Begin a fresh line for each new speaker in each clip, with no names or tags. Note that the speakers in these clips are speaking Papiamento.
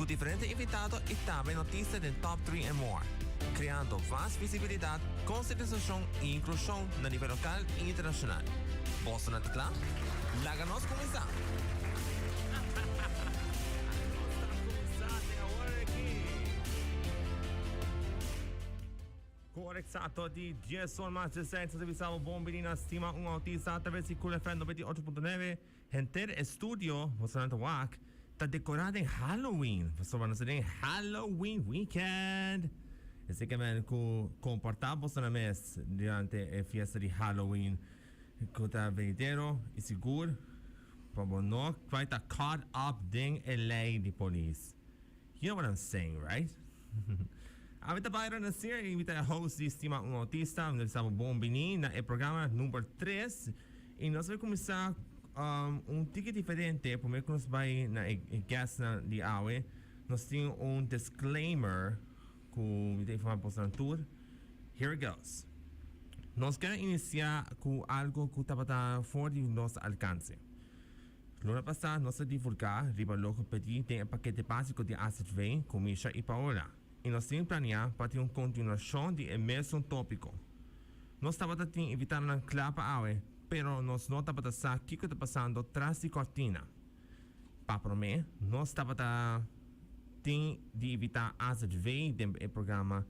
Ku diferente invitado i tambe notisia den top 3 and more. Kreando mas visibilidat, konsientisashon i inklushon na nivel lokal i internashonal. Boso nan ta kla? Laga nos kuminsá! Nos ta kuminsá den awor aki. Ku ora eksakto di dies or mas dieseis nos ta bisa bo bon bini na Stima un Autista atraves di Cool FM 98.9. Henter e studio, boso nan ta wak, ta dekorá den Halloween, pasobra nos ta den Halloween weekend. Esei ke men ku komportá boso nan mes durante e fiesta di Halloween ku ta venidero i sigur pa bo no bai ta caught up den e lei di polis. You know what I'm saying, right? Ami ta Byron Nasir i mi ta e host di Stima un Autista. Mi ta bisa bo bon bini na e programa number tres. I nos a kuminsá un tiki diferente. Promé ku nos bai na e guestnan di awe, nos tin un disclaimer ku mi ta informá bosonan tur. Here it goes. Nos kere inisiá ku algu ku tabata for di nos alkanse. Luna pasá nos a divulgá riba loke pedí den e pakete básiko di AZV ku Misha i Paola i nos tin planeá pa tin un kontinuashon di e mesun tópiko. Nos tabata tin invitadonan kla pa awe, pero nos no tabata sa kiko ta pasando tras di kòrtina. Pa promé nos tabata tin di invitá AZV den e programa,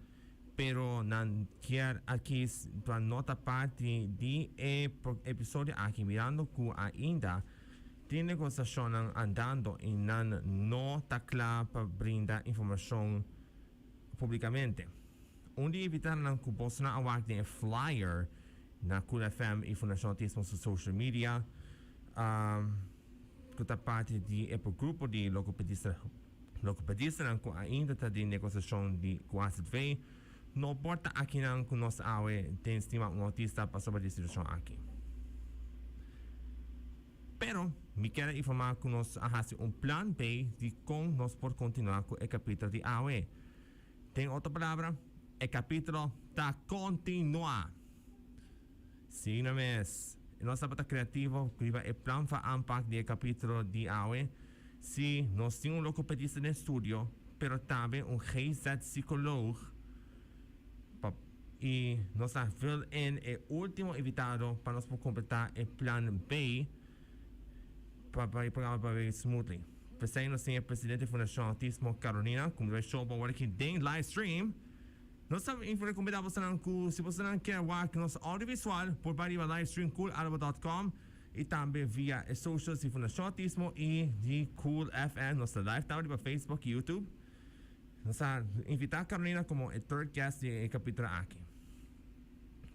pero nan kier a kis pa no ta parti di e episodio aki mirando ku ainda tin negosiashonnan andando i nan no ta kla pa brinda informashon publikamente. Un di e invitadonan ku bosonan a wak den e flyer na Cool FM i Fundashon Autismo su social media ku ta parti di e grupo di logopedista Logopedistanan ku ainda ta den negosiashon di ku AZV no por ta akinan ku nos awe den stima un autista pasobra di e situashon aki. Pero mi kier a informá ku nos a hasi un plan B di kon nos por kontinuá ku e kapítulo di awe. Den otro palabra, e kapítulo ta kontinuá! Sí, na mes. Nos tabata kreativo riba e plan pa aanpak di e kapítulo di awe. Sí, nos tin un logopedista den studio, pero tambe un GZ-psicoloog pa i nos a fill in e último invitado pa nos por kompletá e plan B pa pa e programa pa bay smoothly. P'esei nos tin e presidente di Fundashon Autismo Carolina ku mi ta bay show bo awor aki den live stream. Nos ta rekomendá bosonan ku si bosonan kier wak nos audiovisual por bai riba livestream coolaruba.com i tambe via e socials di Fundashon Autismo i di Cool FM. Nos ta live tambe riba Facebook i YouTube. Nos ta invitá Carolina komo e third guest di e kapítulo aki.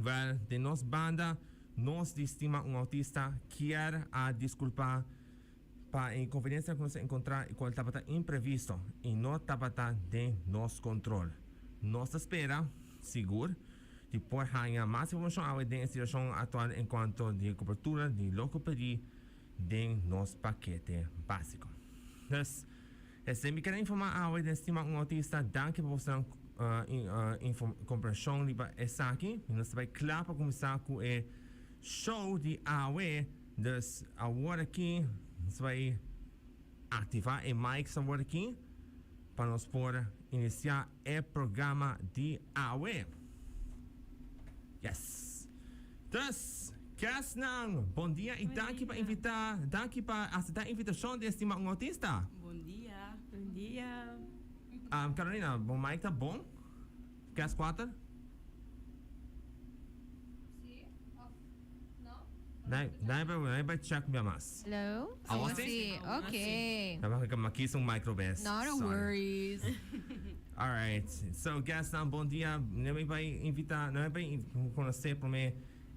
Wèl, den nos banda nos di Stima un Autista kier a diskulpá Pa e inconveniencia cu nos a encontra y cual tabata imprevisto y no tabata den nos control. Nos ta spera, sigur, di por haya mas informacion awe den e situacion actual en cuanto di e cobertura di loke pedi den nos pakete basico. Dus, esey mi kere informa awe den Stima un Autista. Danki pa bosonan comprension riba esaki. Nos ta bay cla pa cuminsa cu e show di awe. Dus awor aki nos bai activa e mics awor aki pa nos por inicia e programa di awe. Yes. Dus, guestnan, bon dia y danki pa invita, danki pa acepta e invitacion di Estima un Autista.
Bon dia.
Bon dia.
Carolina, bo mic ta bon? Guest 4?
Sí, of no?
Nai, nai bai, nai bai check bia mas.
Hello?
Awor
Awor
sí?
sí, okay.
Nai bai maki un micro bes.
Not a
Sorry.
worries.
All right. So guest nan bon dia. Nai bai bai invita, nai bai conoce prome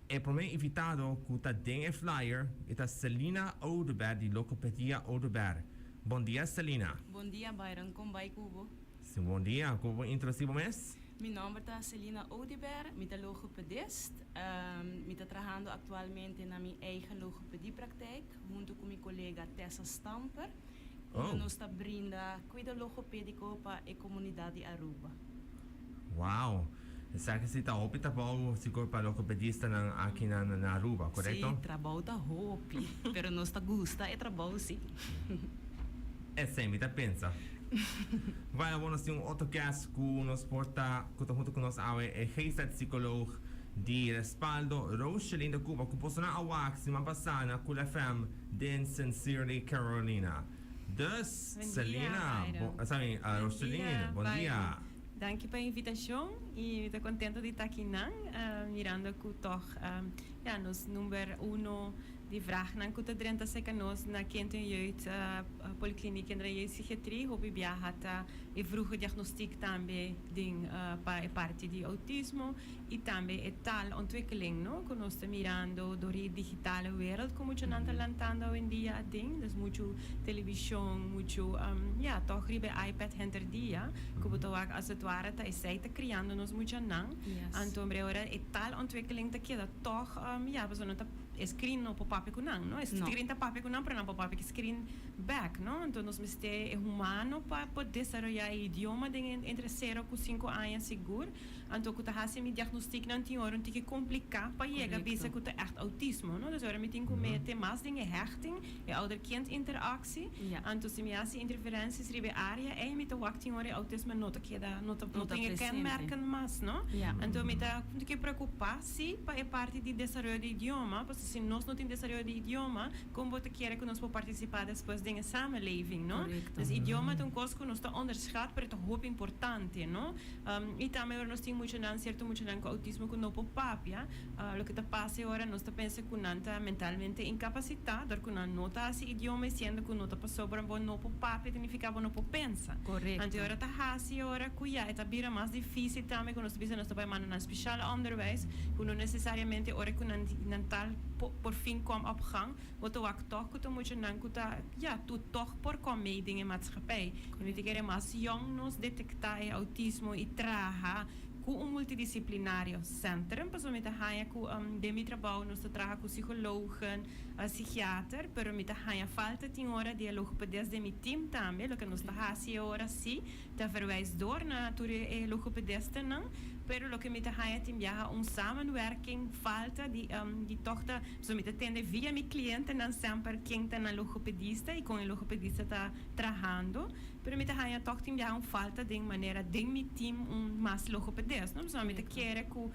e prome invitado cu ta den e flyer e ta Selina Oduber di Logopedia Oduber. Bon dia Selina.
Bon dia Byron, con bai cu bo?
Si bon dia, con bo introduci bo mes?
Mi nomber ta Selina Oduber, mi ta logopedist. Mi ta trahando actualmente na mi eigen logopediepraktijk hunto cu mi colega Tessa Stamper.
Oh.
Unda nos ta brinda cuido logopedico pa e comunidad di Aruba.
Wow! Esaki si ta hopi trabou sigur pa logopedistanan aki na na Aruba, corecto?
Si, trabou ta hopi, pero nos ta gusta e trabou si.
Esei mi ta pensa. Bueno, nos tin un otro guest cu nos por ta, cu ta hunto cu nos awe, e GZ-psycholoog di Respaldo, Rocheline de Cuba, cu por sona a wak siman pasa na Cool FM den Sincerely Carolina. Dus,
Bon dia,
Selena,
Byron.
bo, sorry,
Bon
Rocheline,
dia,
bon dia.
Byron. Danki pa e invitacion y mi ta contento di ta akinan, mirando cu toch, ja, nos number uno di vraagnan cu ta drenta cerca nos na Kind en Jeugd Polikliniek Kinder en Jeugdpsychiatrie hopi biaha ta e vroege diagnostiek tambe den pa e parti di autismo y tambe e taalontwikkeling, no, cu nos ta mirando door e digitale wereld cu muchanan ta lantando awendia aden, dus mucho television, mucho, ja, toch riba e iPad henter dia cu bo ta wak als het ware ta esey ta criando nos muchanan. Anto hombre ora e taalontwikkeling ta keda toch, ja, pasobra no ta E screen no por papia cu nan, no? E screen ta papia cu nan, pero nan por papia cu screen back, no? Enton nos mester e humano pa por desaroya e idioma den entre cero cu cinco aña sigur. Anto cu ta haci mi diagnostieknan tin ora un tiki complica pa yega bisa cu ta echt autismo, no? Dus ora mi tin cu mete mas den e hechting, e ouder-kind interactie. Anto si mi haci interferenties riba e area ey mi ta wak tin ora e autismo no ta keda, no ta, no tin e kenmerken mas, no? Anto mi ta un tiki preocupa. Sí, pa e parti di desaroyo di idioma, pasobra si nos no tin desaroyo di idioma, kon bo ta kere ku nos por partisipá despues den e samenleving, no? Dus idioma ta un kos ku nos ta onderschat, pero e ta hopi importante, no? I tambe ora nos tin muchanan, sierto muchanan ku outismo ku no por papia, loke ta pasa e ora nos ta pensa ku nan ta mentalmente inkapasitá dor ku nan no ta hasi idioma i siendo ku no ta pasobra bo no por papia ta nifiká bo no por pensa. Anto e ora ta hasi e ora ku ya e ta bira mas difísil tambe ku nos ta bisa nos ta bai manda nan Speciaal onderwijs, ku no nesesariamente ora ku nan nan tal por fin kom op gang, bo ta wak tòg ku ta muchanan ku ta, ya, tu tòg por kom mee den e maatschappij. I mi ta kere mas yòn nos detektá e outismo i traha ku un multidisciplinario centrum, pasobra mi ta haña ku den mi trabou nos ta traha ku psicologen, psichiater, pero mi ta haña falta tin ora di e logopedist den mi team tambe, loke nos ta hasi e ora si. Ta verwijs door na tur e logopedistennan, pero loke mi ta haña tin biaha un samenwerking falta di di tog ta, pasobra mi ta tende via mi clientenan semper ken ta nan logopedista y con e logopedista ta trahando, pero mi ta haña tog tin biaha un falta den manera den mi team un mas logopedist, no? Pasobra mi ta kere cu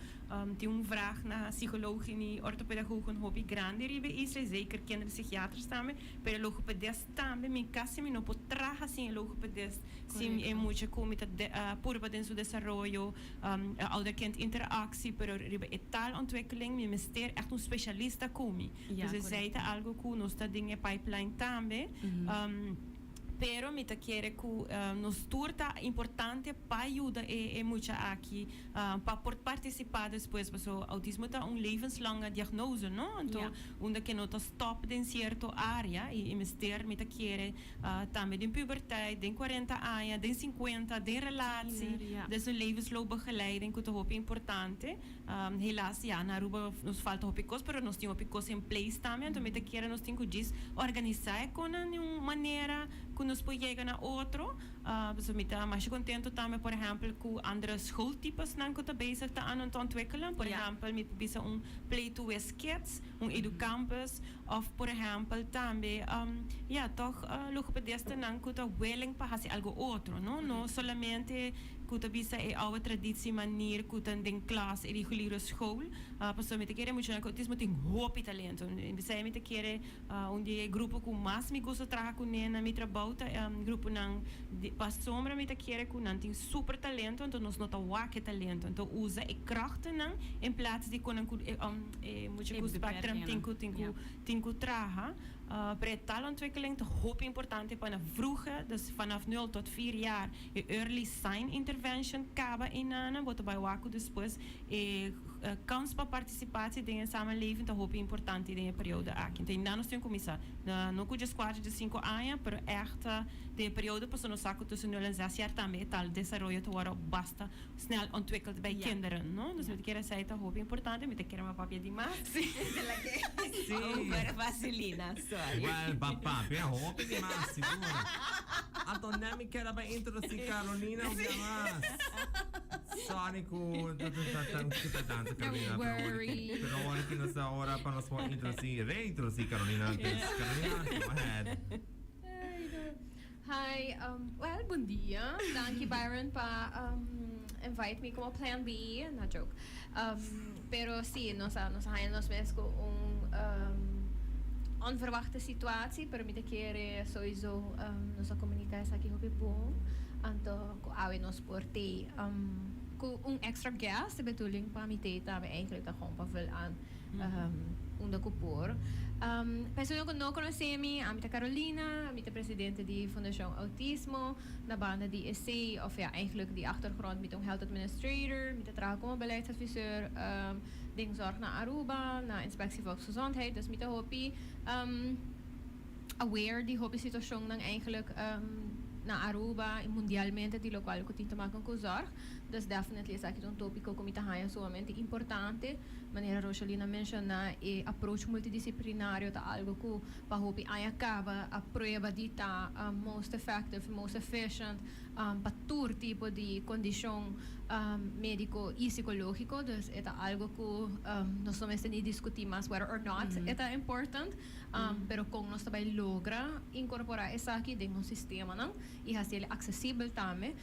tin un vraag na psicologen y orthopedagogen hopi grandi riba e isla y zeker kinderpsychiaters tambe, pero logopedist Tambe mi casi mi no por traha sin e logopedist, sin e mucha cu mi ta purba den su desaroyo, ouder-kind interactie, pero riba e taalontwikkeling mi mester echt un specialista cu mi. Dus esey ta algo cu nos ta den e pipeline tambe. Pero mi ta kere cu nos tur ta importante pa yuda e mucha aki pa por participa despues, pasobra autismo ta un levenslange diagnose, no? Anto unda ke no ta stop den cierto area y e mester mi ta kere tambe den puberteit, den cuarenta aña, den cincuenta, den relatie, dus un levensloopbegeleiding cu ta hopi importante. Helaas ya na Aruba nos falta hopi cos pero nos tin hopi cos in place tambe anto mi ta kere nos tin cu djis organisa e conan di un manera cu nos por yega na otro. Pasobra mi ta masha contento tambe por ehempel cu andere schooltypesnan cu ta bezig ta aan het ontwikkelen. Por ehempel mi por bisa un Play to Wiz Kids, un Educampus of por ehempel tambe ya toch logopedistanan cu ta willing pa haci algo otro no. No solamente cu ta bisa e oude traditie manier cu ta den klas e reguliere school. Pasobra mi ta kere muchanan cu autismo tin hopi talento. Esei mi ta kere Un di e grupo ku mas mi gusta traha kuné na mi trabou ta gruponan di pasobra mi ta kere ku nan tin super talento anto nos no ta wak e talento anto usa e krachtennan en plats di kon nan ku e mucha ku spectrum tin ku tin ku tin ku traha. Pero e taalontwikkeling ta hopi importante pa na vroege dus vanaf nul tot vier jaar e early sign intervention kaba einanan bo ta bai wak ku despues e Kans pa participatie den e samenleving ta hopi importante den e periodo aki. Enton nan nos tin cuminsa, no cu djes cuatro djes cinco aña, pero echt den e periodo pasobra nos sa cu tussen nul en zes jaar tambe e tal desaroyo ta worde basta snel ontwikkeld bij kinderen, no? Dus mi ta kere esey ta hopi importante, mi ta kere mi a papia di mas.
Sí.
Over vaselina, sorry.
Well, ba papia hopi di mas, sigur. Anto net mi keda bay introduci Carolina un bia mas. Sorry ku ta danza Carolina.
Don't worry.
Pero ora ki nos ta ora pa nos por introduci, reintroduci Carolina. Dus Carolina, go ahead.
Ay, no. Hi, well, bon dia. Thank you, Byron, pa invite me como Plan B. No joke. Pero si, nos a haya nos mes cu un onverwachte situatie, pero mi ta kere sowieso nos a comunica esaki hopi bon. Anto, cu awe nos por tey cu un extra guest, de bedoeling pa mi tey tambe eigenlijk ta gewoon pa vul aan unda cu por. Persona cu no conoce mi, ami ta Carolina, ami ta presidente di Fundacion Autismo. Na banda di esey, of ja, eigenlijk di achtergrond, mi ta un health administrator, mi ta traha como beleidsadviseur den zorg na Aruba, na Inspectie Volksgezondheid. Dus mi ta hopi aware di hopi situacionnan eigenlijk na Aruba y mundialmente di locual cu tin te maken cu zorg. Dus definitely esaki ta un topico cu mi ta haya sumamente importante. Manera Rosalina a menciona, e approach multidisciplinario ta algo cu pa hopi aña caba a prueba di ta most effective, most efficient pa tur tipo di condicion medico y psicologico. Dus e ta algo cu nos no mester ni discuti mas whether or not e ta important, pero con nos ta bay logra incorpora esaki den nos sistemanan y haci'e accesibel tambe.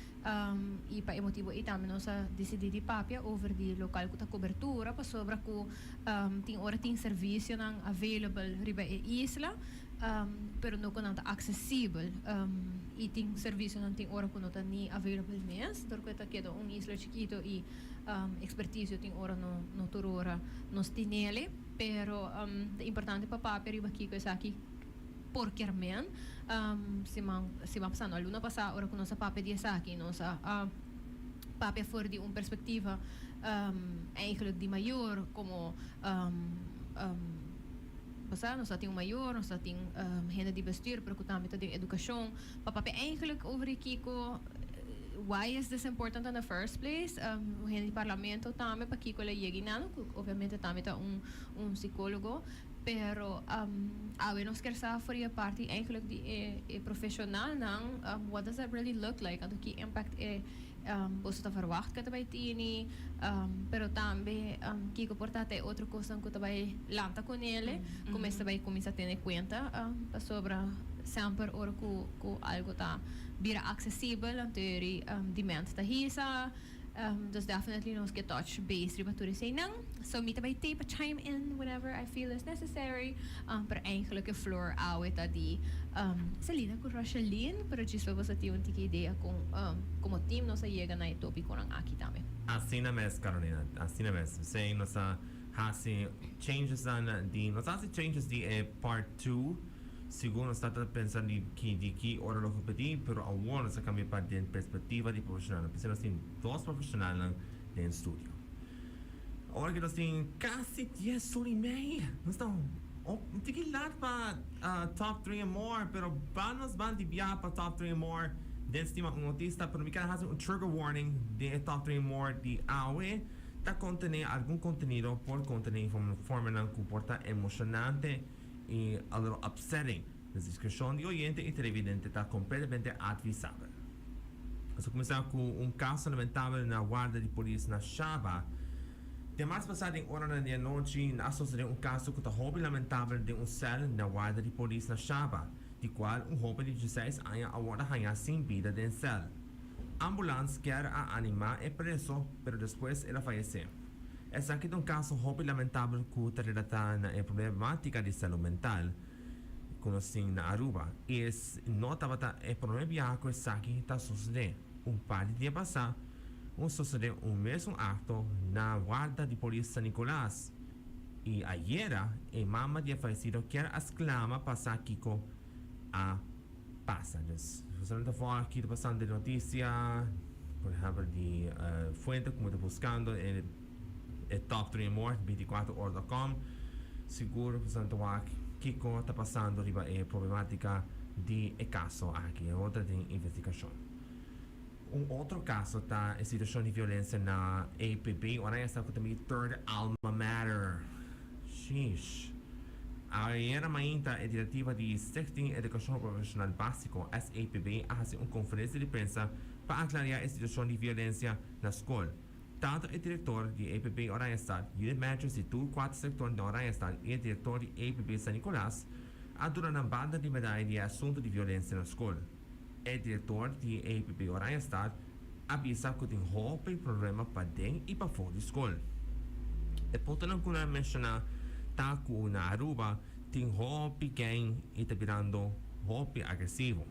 Y pa e motibo ey tambe nos a dicidi di papia over di local cu ta cobertura pasobra cu tin ora tin servicionan available riba e isla, pero no cu nan ta accesibel, y tin servicionan tin ora cu no ta ni available mes dor cu e ta keda un isla chikito y experticio tin ora no tur ora nos tinele, pero ta importante pa papia riba kico esaki por kier men. Siman siman pasá, no, luna pasá ora ku nos a papia di esaki nos a papia for di un perspektiva eigenlijk di mayor komo pasá nos a tin un mayor, nos a tin hende di bestuur pero ku tambe ta den edukashon pa papia eigenlijk over di kiko, why is this important in the first place, hende di parlamento tambe pakiko el a yega einan ku obviamente tambe ta un psikólogo. Pero awe nos kier sa for di e parti eigenlijk di e profesionalnan, what does that really look like? Anto ki impact e boso ta verwacht ku ta bai tini? Pero tambe kiko por ta ta e otro kosnan ku ta bai lanta kunele ku mester bai kuminsá tene kuenta pasobra semper ora ku algo ta bira aksesibel anto yori demand ta hisa. Dus definitely nos ke touch base riba tur eseinan. So mi ta bai tey pa chime in whenever I feel is necessary. Pero eigenlijk e floor awe ta di Selina ku Rocheline, pero djis pa boso tin un tiki idea kon komo team nos a yega na e topiconan aki tambe.
Asina mes Carolina, asina mes. P'esei nos a hasi changesnan di, nos a hasi changes di e part two. Segun nos tabata pensa di ki di ki ora lo repetí, pero awor nos a kambia pa den perspektiva di profeshonalnan. P'esei nos tin dos profeshonalnan den studio. Awor ki nos tin kasi dies ora i mei, nos ta un tiki lat pa Top Three and More, pero ban nos ban di biaha pa Top Three and More den Stima un Autista, pero mi kier hasi un trigger warning den e Top Three and More di awe ta kontené algun kontenido por kontené informenan ku por ta emoshonante, i a little upsetting. Nos diskreshon di oyente i televidente ta kompletamente advisabel. Nos a kuminsá ku un kaso lamentabel na warda di polis na Shaba. Diamars pasá den oranan di anochi a sosodé un kaso ku ta hopi lamentabel den un sèl na warda di polis na Shaba, di kual un hoben di dieseis aña a wòrdu hañá sin bida den sèl. Ambulans kier a animá e preso, pero despues el a fayesé. Esaki ta un kaso hopi lamentabel ku ta relatá na e problematika di salú mental ku nos tin na Aruba. I es no tabata e promé biaha ku esaki ta sosodé. Un par di dia pasá un sosodé un mesun akto na warda di polis San Nicolas i ayera e mama di e fayesido kier a sklama pa sa kiko a pasa. Dus boso ta volg ki ta pasando den noticia, por ehempel di fuente ku bo ta buskando e e top 3 more 24 ora.com. Sigur boso ta wak kiko ta pasando riba e problematica di e kaso aki. Awor ta den investigashon. Un otro kaso ta e situacion di violencia na APB. Ora esta ku ta mi third alma mater. Sheesh. Ayera mainta e directiva di Stichting Educacion Profesional Basico, SEPB, a hasi un conferencia di prensa pa aclaria e situacion di violencia na scol. Tanto e director di APB Oranjestad, unit managers di tur cuatro sector na Oranjestad y e director di APB San Nicolas a duna nan banda di medaya di e asunto di violencia na scol. E director di EPB Oranjestad a bisa cu tin hopi problema paden y pafó di scol. E puntonan cu nan a menciona ta cu na Aruba tin hopi gang y ta birando hopi agresivo.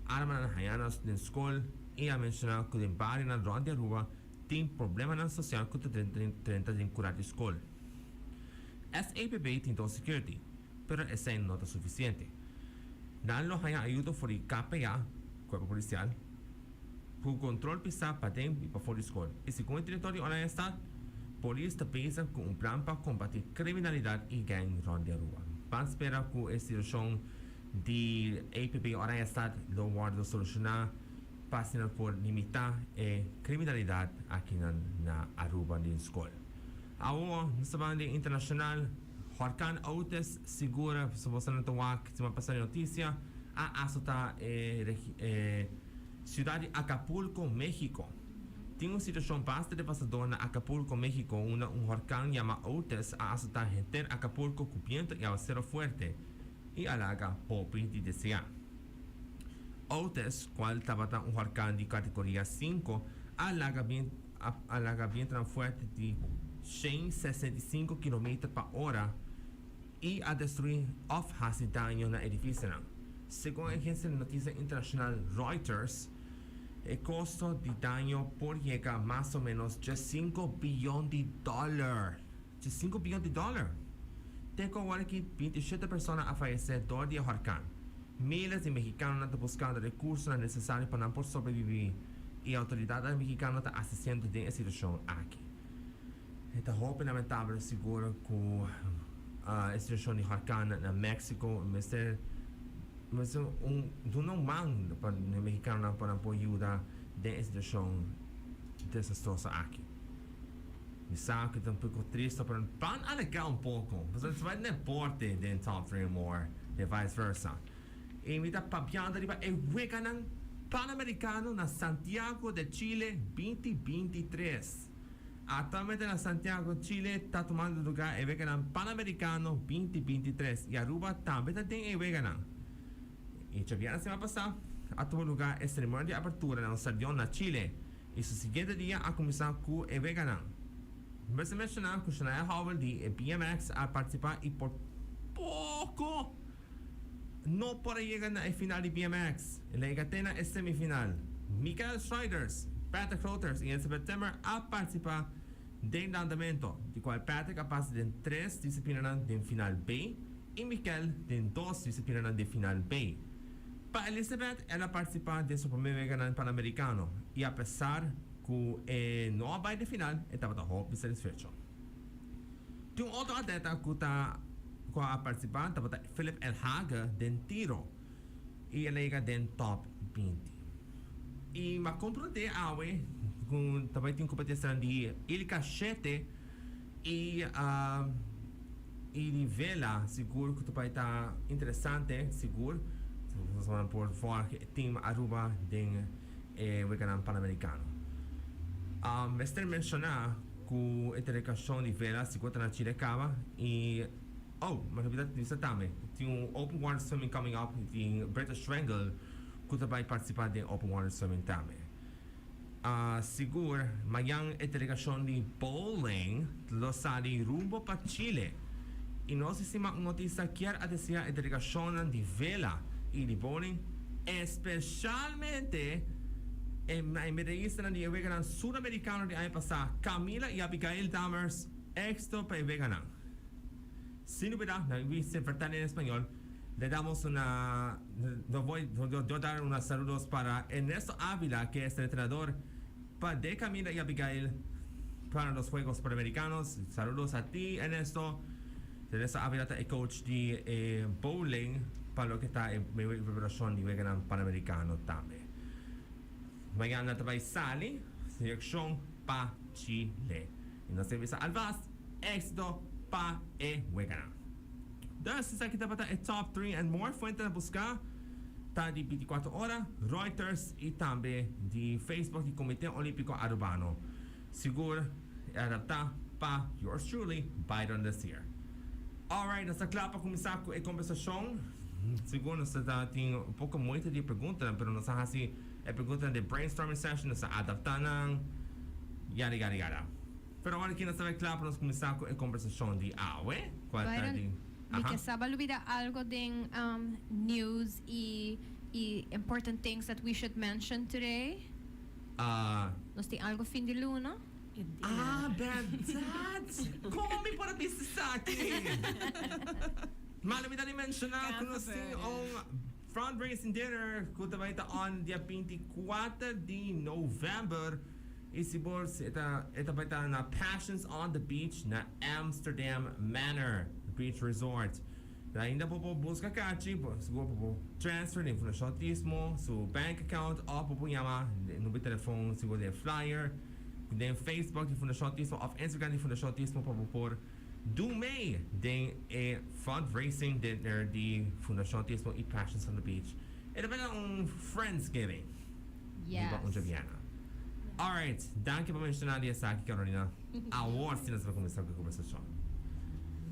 Armanan haya na den scol y a menciona cu den barionan rond di Aruba tin problemanan social cu ta drenta den cura di scol. SAPB tin dos security, pero esey no ta suficiente. Nan lo haya ayudo for di KPA, Cuerpo Policial, cu control pisa paden y pafor di scol. Y segun e director di Oranjestad, polis ta bezig cu un plan pa combati criminalidad y gang rond di Aruba. Ban spera cu e situacion di APB Oranjestad lo wordo soluciona pa asina por limita e criminalidad akinan na Aruba den scol. Awo nos ta ban den internacional. Horcan Otis sigur si boso nan ta wak siman pasa den noticia a asota e e ciudad di Acapulco, Mexico. Tin un situacion basta devastador na Acapulco, Mexico unda un horcan yama Otis a asota henter Acapulco cu biento y awacero fuerte y a laga hopi di desea. Otis, cual tabata un horcan di categoria cinco, a laga bien a laga bientonan fuerte di 165 kilometer pa ora y a destrui of haci daño na edificionan. Segun e agencia di noticia internacional Reuters, e costo di daño por yega mas o menos 15 biyon di dollar. 15 biyon di dollar! Te cu awor aki 27 persona a fayece door di e horcan. Miles di mexicanonan ta buscando recursonan necesario pa nan por sobrevivi y autoridadnan mexicano ta asistiendo den e situacion aki. E ta hopi lamentabel sigur cu e situacion di horcan na Mexico mester mester un duna un man pa e mexicanonan pa nan por yuda den e situacion desastroso aki. Mi sa cu ta un poco tristo pero ban alegra un poco pasobra ta bai deporte den Top 3 or More y vice versa. Y mi ta papiando riba e weganan Panamericano na Santiago de Chile 2023. Actualmente na Santiago, Chile ta tumando lugar e weganan Panamericano 2023 y Aruba tambe ta den e weganan. Y djabièrnè siman pasá a tuma lugar e ceremonia di apertura na un stadion na Chile. Y su siguiente dia a cuminsa cu e weganan. Mester menciona cu Shania Howell di e BMX a participa y por poco no por a yega na e final di BMX. El a yega te na e semifinal. Michael Schreuders, Patrick Groters y Elizabeth Timmer a participa den landamento, di cual Patrick a pasa den tres disciplinanan den final B y Michael den dos disciplinanan den final B. Pa Elizabeth el a partisipá den su promé Weganan Panamerikano i apesar ku e no a bai den final e tabata hopi satisfecho. Tin un otro atleta ku ta ku a partisipá tabata Philip Elhage den tiro i el a yega den top 20. I m'a komprondé awe ku ta bai tin kompetenshanan di Ilka shete i I di vela sigur cu ta bay ta interesante sigur pasobra por volg e team Aruba den e weganan Panamericano. Mester menciona cu e delegacion di vela sigur ta na Chile caba y oh mi a olbida bisa tambe tin un open water swimming coming up y tin Bertha Schwengel cu ta bay participa den open water swimming tambe. Sigur, mañan e delegacion di bowling lo sali rumbo pa Chile y nos estima un noticia kier a desea e delegacionnan di vela y di bowling, especialmente e medayistanan di e Weganan Suramericano di aña pasa, Camila y Abigail Dammers, exito pa e weganan. Sin olbida, nan wise vertel en español. Le damos una, yo voy, yo, yo dar unos saludos para Ernesto Ávila, que es el entrenador pa de Camila y Abigail para los Juegos Panamericanos. Saludos a ti, Ernesto. Ernesto Ávila ta e coach di eh, bowling pa loke ta e preparacion di Weganan Panamericano tambe. Mañana ta bay sali seleccion pa Chile. Y nos ta bisa alvast éxito pa e weganan. Dus esaki tabata e top 3 and more. Fuentenan busca ta di 24 Ora, Reuters y tambe di Facebook di Comite Olimpico Arubano. Sigur e adapta pa yours truly, Byron Desir. Alright, nos ta cla pa cuminsa cu e conversacion. Sigur nos ta tin poko moito di preguntanan, pero nos a hasi e preguntanan den brainstorming session, nos a adapta nan, yada yada yada. Pero awor aki nos ta bai kla pa nos kuminsá ku e kombersashon di awe, kual ta
Byron,
di.
mi
Aha.
ke sa bo a lubida algo den news y y important things that we should mention today? Nos tin algo fin di luna?
Ah, bèrdat! Kon mi por a bisa esaki? Malo mi ta di menshoná ku nos tin un fundraising dinner ku ta bai ta on dia 24 di novèmber i si bo e ta e ta bai ta na Passions on the Beach na Amsterdam Manor Beach Resort. Ainda bo por buska kachi, bo sigur bo por transfer den Fundashon Autismo su bank account òf bo por yama den number di telefon sigur den flyer den Facebook di Fundashon Autismo òf Instagram di Fundashon Autismo pa bo por do mee den e fundraising dinner di Fundashon Autismo y Passions on the Beach. E ta bira un Friendsgiving riba un djabièrnè. Alright, danki pa menshona di esaki Carolina. Awor si nos ta kuminsá ku e kombersashon.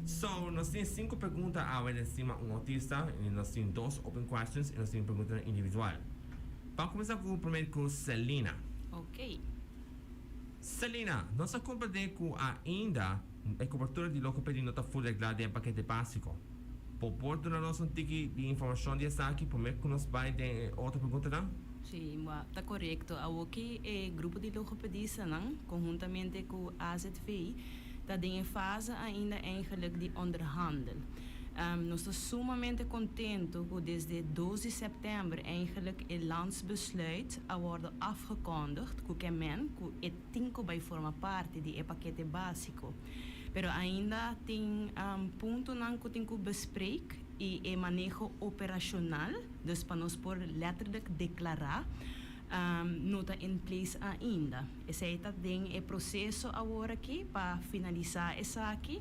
So, nos tin sinku pregunta awe den Stima un Autista i nos tin dos open questions i nos tin preguntanan individual. Ban kuminsá ku promé ku Selina.
Ok.
Selina, nos a komprendé ku ainda e kobertura di logopedi no ta ful reglá den e pakete básiko. Bo por duna nos un tiki di informashon di esaki promé ku nos bai den e otro preguntanan?
Sí, ta korekto. Awoki e grupo di logopedistanan, konhuntamente ku AZV, ta den e fase ainda eigenlijk di onderhandel. Nos ta sumamente kontento ku desde dos di sèptèmber eigenlijk e landsbesluit a wòrdu afgekondigd ku ke men ku e tin ku bai forma parti di e pakete básiko. Pero ainda tin puntonan ku tin ku bespreek i e maneho operashonal, dus pa nos por letterlijk deklará, no ta in place ainda. Esei ta den e proseso awor aki pa finalisá esaki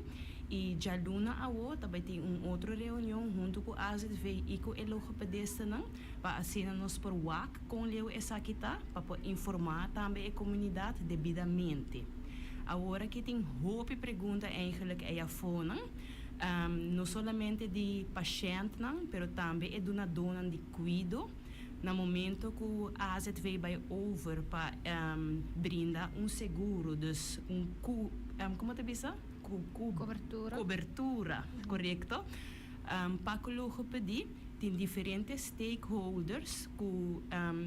i djaluna awo ta bai tin un otro reunion huntu ku AZV i ku e logopedistanan pa asina nos por wak kon leu esaki ta pa por informá tambe e komunidat debidamente. Awor aki tin hopi pregunta eigenlijk ei afonan, no solamente di pashèntnan pero tambe e dunadónan di kuido. Na momento ku AZV bai over pa brinda un seguro, dus un ku, komo ta bisa? Ku, ku.
Kobertura.
Kobertura, korekto. Pa ku logopedie tin diferente stakeholders ku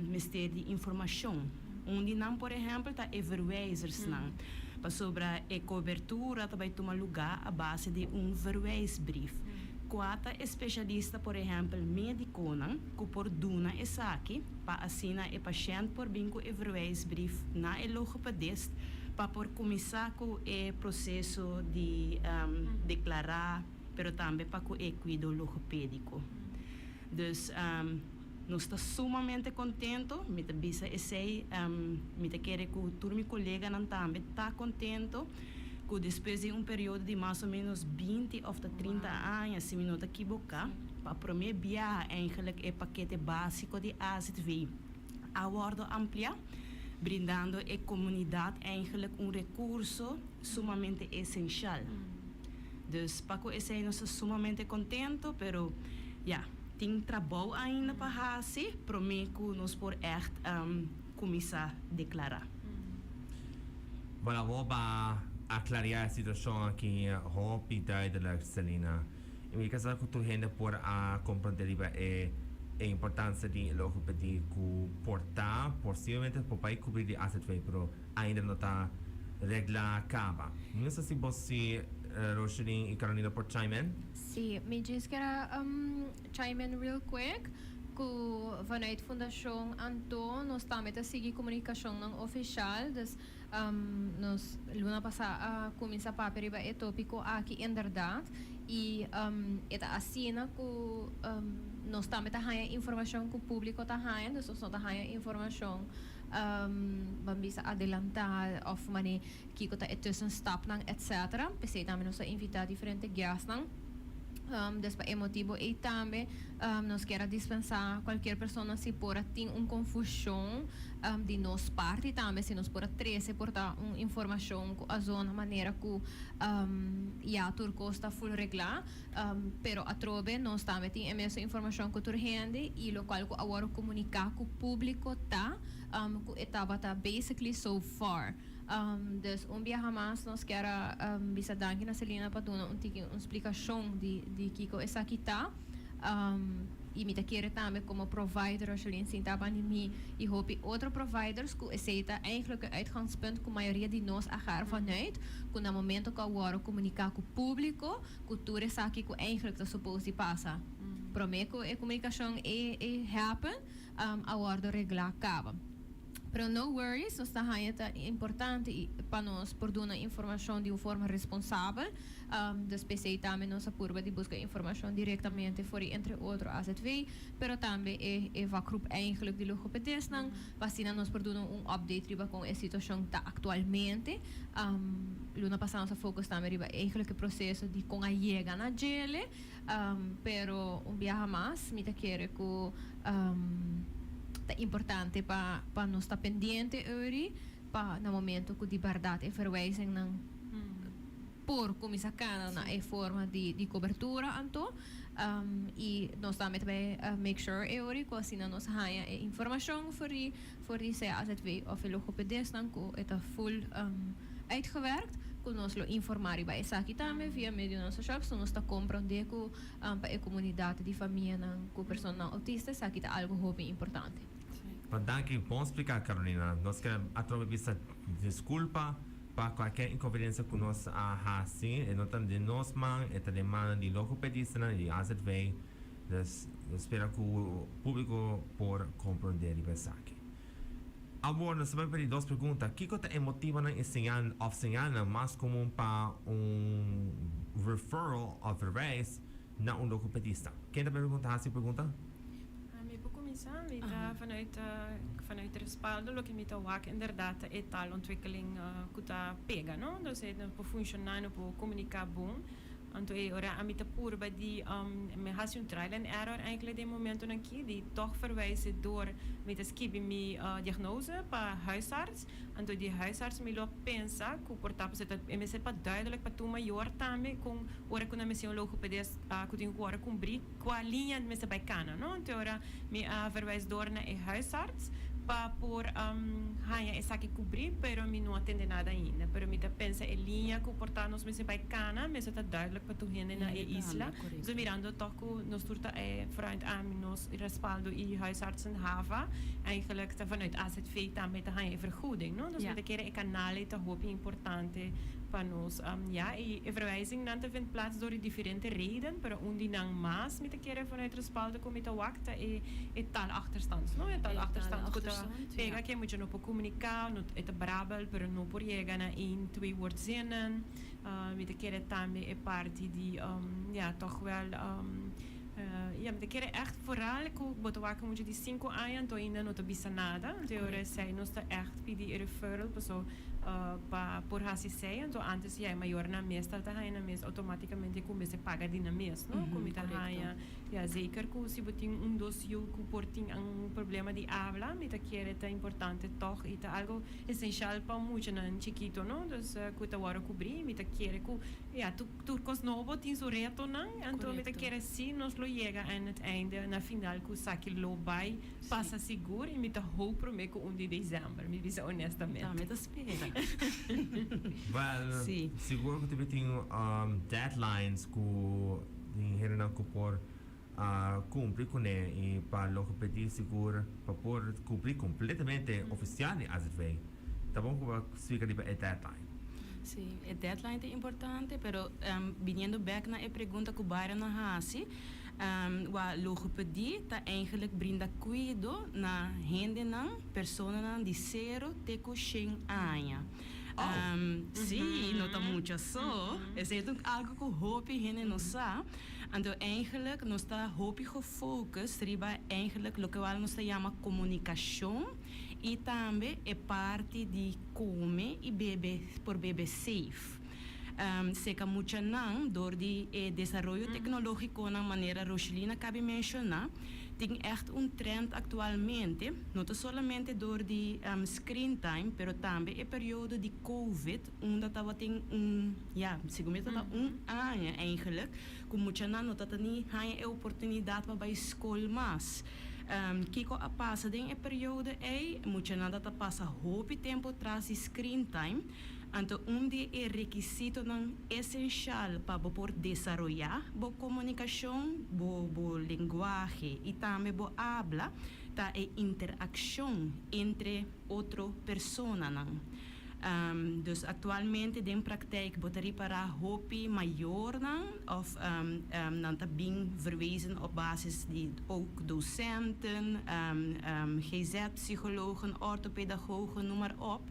mester di informashon. Un di nan por ehèmpel ta e verwijzersnan, pasobra e kobertura ta bai tuma lugá a base di un verwijsbrief. Kua ta e spesialista, por ehèmpel médikonan, ku por duna esaki pa asina e pashènt por bin ku e verwijsbrief na e logopedist pa por kuminsá ku e proseso di deklará, pero tambe pa ku e kuido logopédiko. Dus nos ta sumamente kontento, mi ta bisa esei, mi ta kere ku tur mi koleganan tambe ta kontento ku despues di un periodo di mas o menos 20 òf ta 30 aña, si mi no ta kiboká, pa promé biaha eigenlijk e pakete básiko di AZV a wòrdu ampliá, brindando e komunidat eigenlijk un rekurso sumamente esenshal. Dus pa ku esei nos ta sumamente kontento, pero ya, tin trabou ainda pa hasi promé ku nos por ègt kuminsá deklará.
Bueno, awor ba aklariá e situashon aki hopi duidelijk, Selina. I mi ke sa ku tur hende por a komprondé riba e e importansia di logopedie ku por ta posiblemente por bai kubrí di AZV, pero ainda no ta reglá kaba. Mi no sa si bo si Roshelin i Carolina por chime in.
Sí, mi djis kier a chime in real quick ku vanuit Fundashon Anto nos tambe ta sigui komunikashonnan ofishal, dus nos luna pasá a kuminsá papia riba e tópiko aki inderdat i e ta asina ku nos tambe ta haña informashon ku públiko ta haña, dus nos no ta haña informashon ban bisa adelantá òf manera kiko ta e tussenstapnan etcetera. P'esei tambe nos a invitá diferente guestnan. Dus pa e motibo ei tambe nos kier a dispensa cualkier persona si por a tin un confusion di nos parti tambe, si nos por a trece por ta un informacion cu a zona manera cu ya tur cos ta full regla. Pero atrobe nos tambe tin e mesun informacion cu tur hende y locual cu awor comunica cu publico ta cu e tabata basically so far. Dus un biaha mas nos kier a bisa danki na Selina pa duna un tiki un splikashon di di kiko esaki ta. I mi ta kere tambe komo provider Rocheline sinta banda di mi i hopi otro providers ku esei ta eigenlijk e uitgangspunt ku mayoria di nos a gaar vanuit ku na momento ku a wòrdu komuniká ku públiko ku tur esaki ku eigenlijk ta supos di pasa promé ku e komunikashon e e happen a wòrdu reglá kaba. Pero no worries, nos ta haña ta importante i pa nos por duna informashon di un forma responsabel. Dus p'esei tambe nos a purba di buska informashon direktamente for di entre otro AZV, pero tambe e e vakgroep eigenlijk di logopedistnan, pa asina nos por duna un update riba kon e situashon ta aktualmente. Luna pasá nos a focus tambe riba eigenlijk e proseso di kon a yega na djele. Pero un biaha mas mi ta kere ku ta importante pa pa nos ta pendiente uri pa na momento ku di bèrdat e verwijzingnan por kuminsá kana na e forma di di kobertura anto i nos tambe ta bai make sure e uri ku asina nos haña e informashon for di for di sea AZV of e logopedistnan ku e ta full uitgewerkt ku nos lo informá riba esaki tambe via medionan sosial pasobra nos ta komprondé ku pa e komunidat di famianan ku personanan outista esaki ta algu hopi importante.
Pa danki bon spliká Carolina. Nos ke atrobe bisa diskulpa pa kualker inkonveniensia ku nos a hasi. E no ta den nos man, e ta den mannan di logopedistanan i di AZV. Dus nos spera ku públiko por komprondé riba esaki. Awor nos ta bai pidi dos pregunta, Kiko ta e motibonan i señal òf señalnan mas komun pa un referral òf verwijs na un logopedista? Ken ta pregunta hasi e pregunta?
Mi por kuminsá. Mi ta vanuit vanuit respaldo loke mi ta wak inderdat ta e taalontwikkeling ku ta pega, no? Dus e no por funshoná, no por komuniká bon. Anto e ora ami ta purba di mi hasi un trial and error eigenlijk den momentonan aki di tog verwijzen door mi ta skibi mi diagnose pa huisarts. Anto di huisarts mi lo pensa ku por ta pasobra e mester pa duidelijk pa tur mayor tambe kon ora ku nan mester un logopedist ku tin ku ora kumbri kua liña mester bai kana no. Anto e ora mi a verwijs door na e huisarts pa por haña esaki kubrí, pero mi no a tende nada ainda. Pero mi ta pensa e liña ku por ta nos mester bai kana mester ta duidelijk pa tur hende na e isla. Entonces mirando tòg ku nos tur ta e vooruit ami nos respaldo i huisartsen hava eigenlijk ta vanuit AZV tambe ta haña e vergoeding no. Dus mi ta kere e kanal ei ta hopi importante pa nos. Ya e verwijzingnan ta vindt plaats door di diferente reden, pero un di nan mas mi ta kere vanuit respaldo ku mi ta wak ta e e taalachterstand, no? E taalachterstand ku ta pega ke mucha no por komuniká, no e ta brabel pero no por yega na een, twee woordzinnen. Mi ta kere tambe e parti di ya tòg wèl ya mi ta kere ègt vooral ku bo ta wak mucha di sinku aña anto ainda no ta bisa nada anto e ora esei nos ta ègt pidi e referral paso pa por hasi esei anto antes ya e mayornan mes ta haña nan mes outomátikamente ku mester paga di nan mes no ku mi ta haña Ya, zeker ku si bo tin un dos yu ku por tin un problema di abla, mi ta kere ta importante tòg i ta algo esenshal pa muchanan chikito, no? Dus ku ta wòrdu kubrí, mi ta kere ku, ya, tur kos nobo tin su retonan, anto mi ta kere si nos lo yega aan het einde, na final ku esaki lo bai pasa sigur i mi ta hoop promé ku un di desèmber, mi bisa honestamente.
Ta, mi ta spera.
Wèl, sigur ku ta tin deadlines ku. Tin hendenan ku por kumpli kuné i pa logopedie sigur pa por kumpli kompletamente ofisial di AZV. Ta bon ku bo splika riba e deadline.
Sí, e deadline ta importante, pero biniendo bek na e pregunta ku Byron a hasi, wak logopedie ta eigenlijk brinda kuido na hendenan, personanan di sero te ku shen aña. Sí, no ta mucha so. Esei ta algo ku hopi hende no sa. Anto eigenlijk nos ta hopi gefocus riba eigenlijk loke wal nos ta yama komunikashon i tambe e parti di kome i bebe por bebe safe. Serka muchanan dor di e desaroyo teknológikonan manera Roshelina a kaba menshoná, tin ègt un trend aktualmente, no ta solamente dor di screen time, pero tambe e periodo di Covid unda tabatin un, ya, segun mi tabata un aña eigenlijk ku muchanan no tabata ni haña e oportunidat pa bai skol mas. Kiko a pasa den e periodo ei? Muchanan tabata pasa hopi tempu tras di screen time. Anto un di e rekisitonan esenshal pa bo por desaroyá bo komunikashon, bo bo lenguahe i tambe bo abla ta e interakshon entre otro personanan. Dus aktualmente den praktijk bo ta ripará hopi mayornan òf nan ta bin verwezen op basis di ook docenten, GZ-psychologen, orthopedagogen, noem maar op.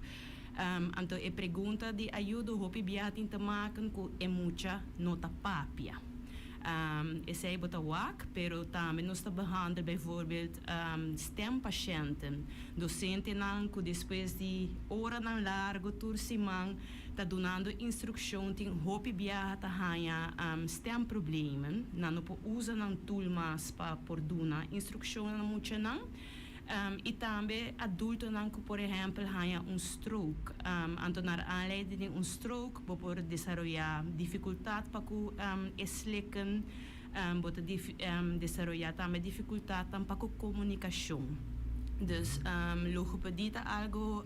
Anto e pregunta di ayudo hopi biaha tin te maken ku e mucha no ta papia. Esei bo ta wak, pero tambe nos ta behandel bijvoorbeeld stempashenten, dosentenan ku despues di oranan largu tur siman ta dunando instrukshon tin hopi biaha ta haña stemproblemen, nan no por usa nan tool mas pa por duna instrukshon na muchanan. I tambe adultonan ku por ehèmpel haña un stroke. Anto naar aanleiding di un stroke bo por desaroyá difikultat pa ku e slikken, bo ta desaroyá tambe difikultatnan pa ku komunikashon. Dus logopedie ta algu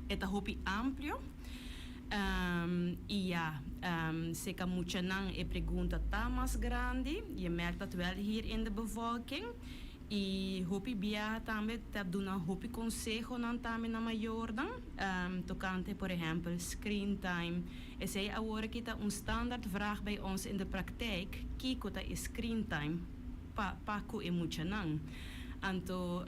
e ta hopi amplio. I ya, seka muchanan e pregunta ta mas grandi, je merkt dat wel hier in de bevolking. I hopi biaha tambe ta duna hopi konsehonan tambe na mayornan tokante por ehèmpel screen time. Esei awor aki ta un standaard vraag bij ons in de praktijk, kiko ta e screen time pa pa ku e muchanan? Anto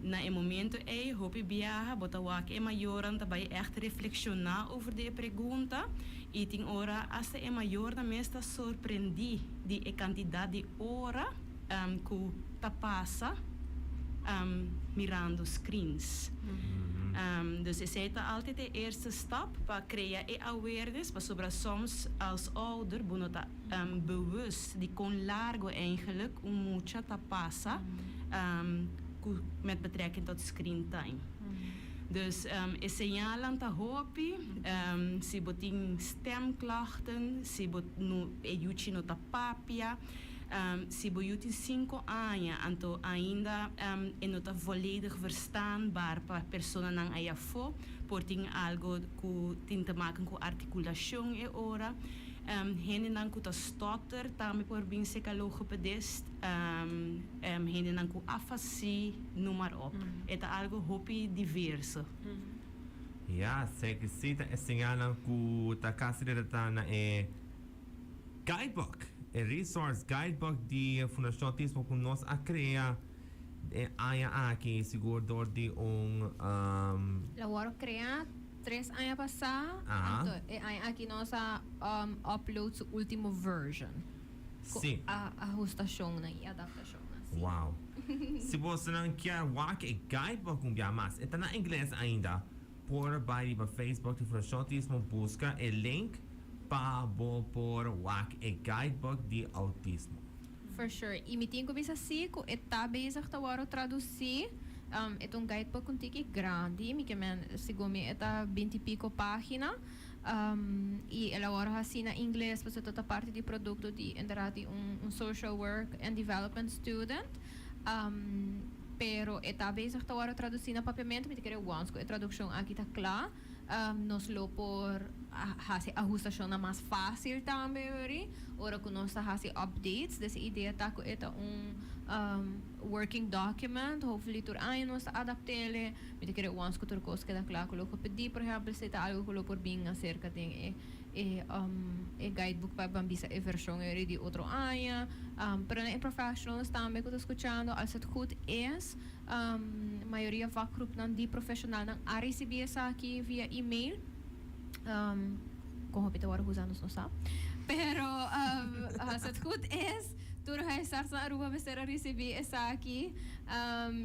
na e momento ei hopi biaha bo ta wak e mayornan ta bai ègt reflekshoná over di e pregunta i tin ora asta e mayornan mes ta sorprendí di e kantidat di ora ku ta pasa mirando screens. Dus esei ta altijd e eerste stap pa krea e awareness pasobra soms als ouder bo no ta bewust di kon largo eigenlijk un mucha ta pasa ku met betrekking tot screen time. Dus e señalnan ta hopi, si bo tin stemklachten, si bo no e yuchi no ta papia, Si bo yu tin sinku aña, anto ainda e no ta volledig verstaanbaar pa personanan ei afó. Por tin algo ku tin te maken ku artikulashon e ora. Hendenan ku ta stotter tambe por bin serka logopedist. Hendenan ku afasie, noem maar op. E ta algo hopi diverso.
Ja, zeker si ta e señalnan ku ta kasi relatá na e. Guidebook, e resource guidebook di Fundacion Autismo cu nos a crea e aña aki sigur door di un.
Lo worde crea 3 aña pasa, anto e aña aki nos a upload su ultimo version. Cu ahustacionnan y adaptacionnan. Si.
Wow. Si bosonan kier wak e guidebook un bia mas, e ta na ingles ainda, por bai riba Facebook di Fundacion Autismo busca e link pa bo por wak e guidebook di autismo.
For sure. Y mi tin cu bisa si cu e ta bezig ta worde traduci. E ta un guidebook un tiki grandi, mi ke men segun mi e ta binti pico pagina. Y el a worde haci na ingles pasobra ta parti di producto di inderdaad di un social work and development student. Pero e ta bezig ta worde traduci na papiamento, mi ta kere once cu e traduccion aki ta cla, nos lo por haci ahustacionnan mas facil tambe hoor, ora cu nos ta haci updates. Des e idea ta cu e ta un working document, hopefully tur aña nos ta adaptele. Mi ta kere once cu tur cos keda cla cu lo cu pidi, por ehempel, si ta algo cu lo por bin acerca den e e e guidebook pa ban bisa e version eri di otro aña. Pero na e professionals tambe cu ta scuchando, als het goed is, mayoria vakgroepnan di profesionalnan a ricibi esaki via email. Con hopi ta worde usa nos no sa. Pero als het goed is, tur huisarts na Aruba mester a ricibi esaki.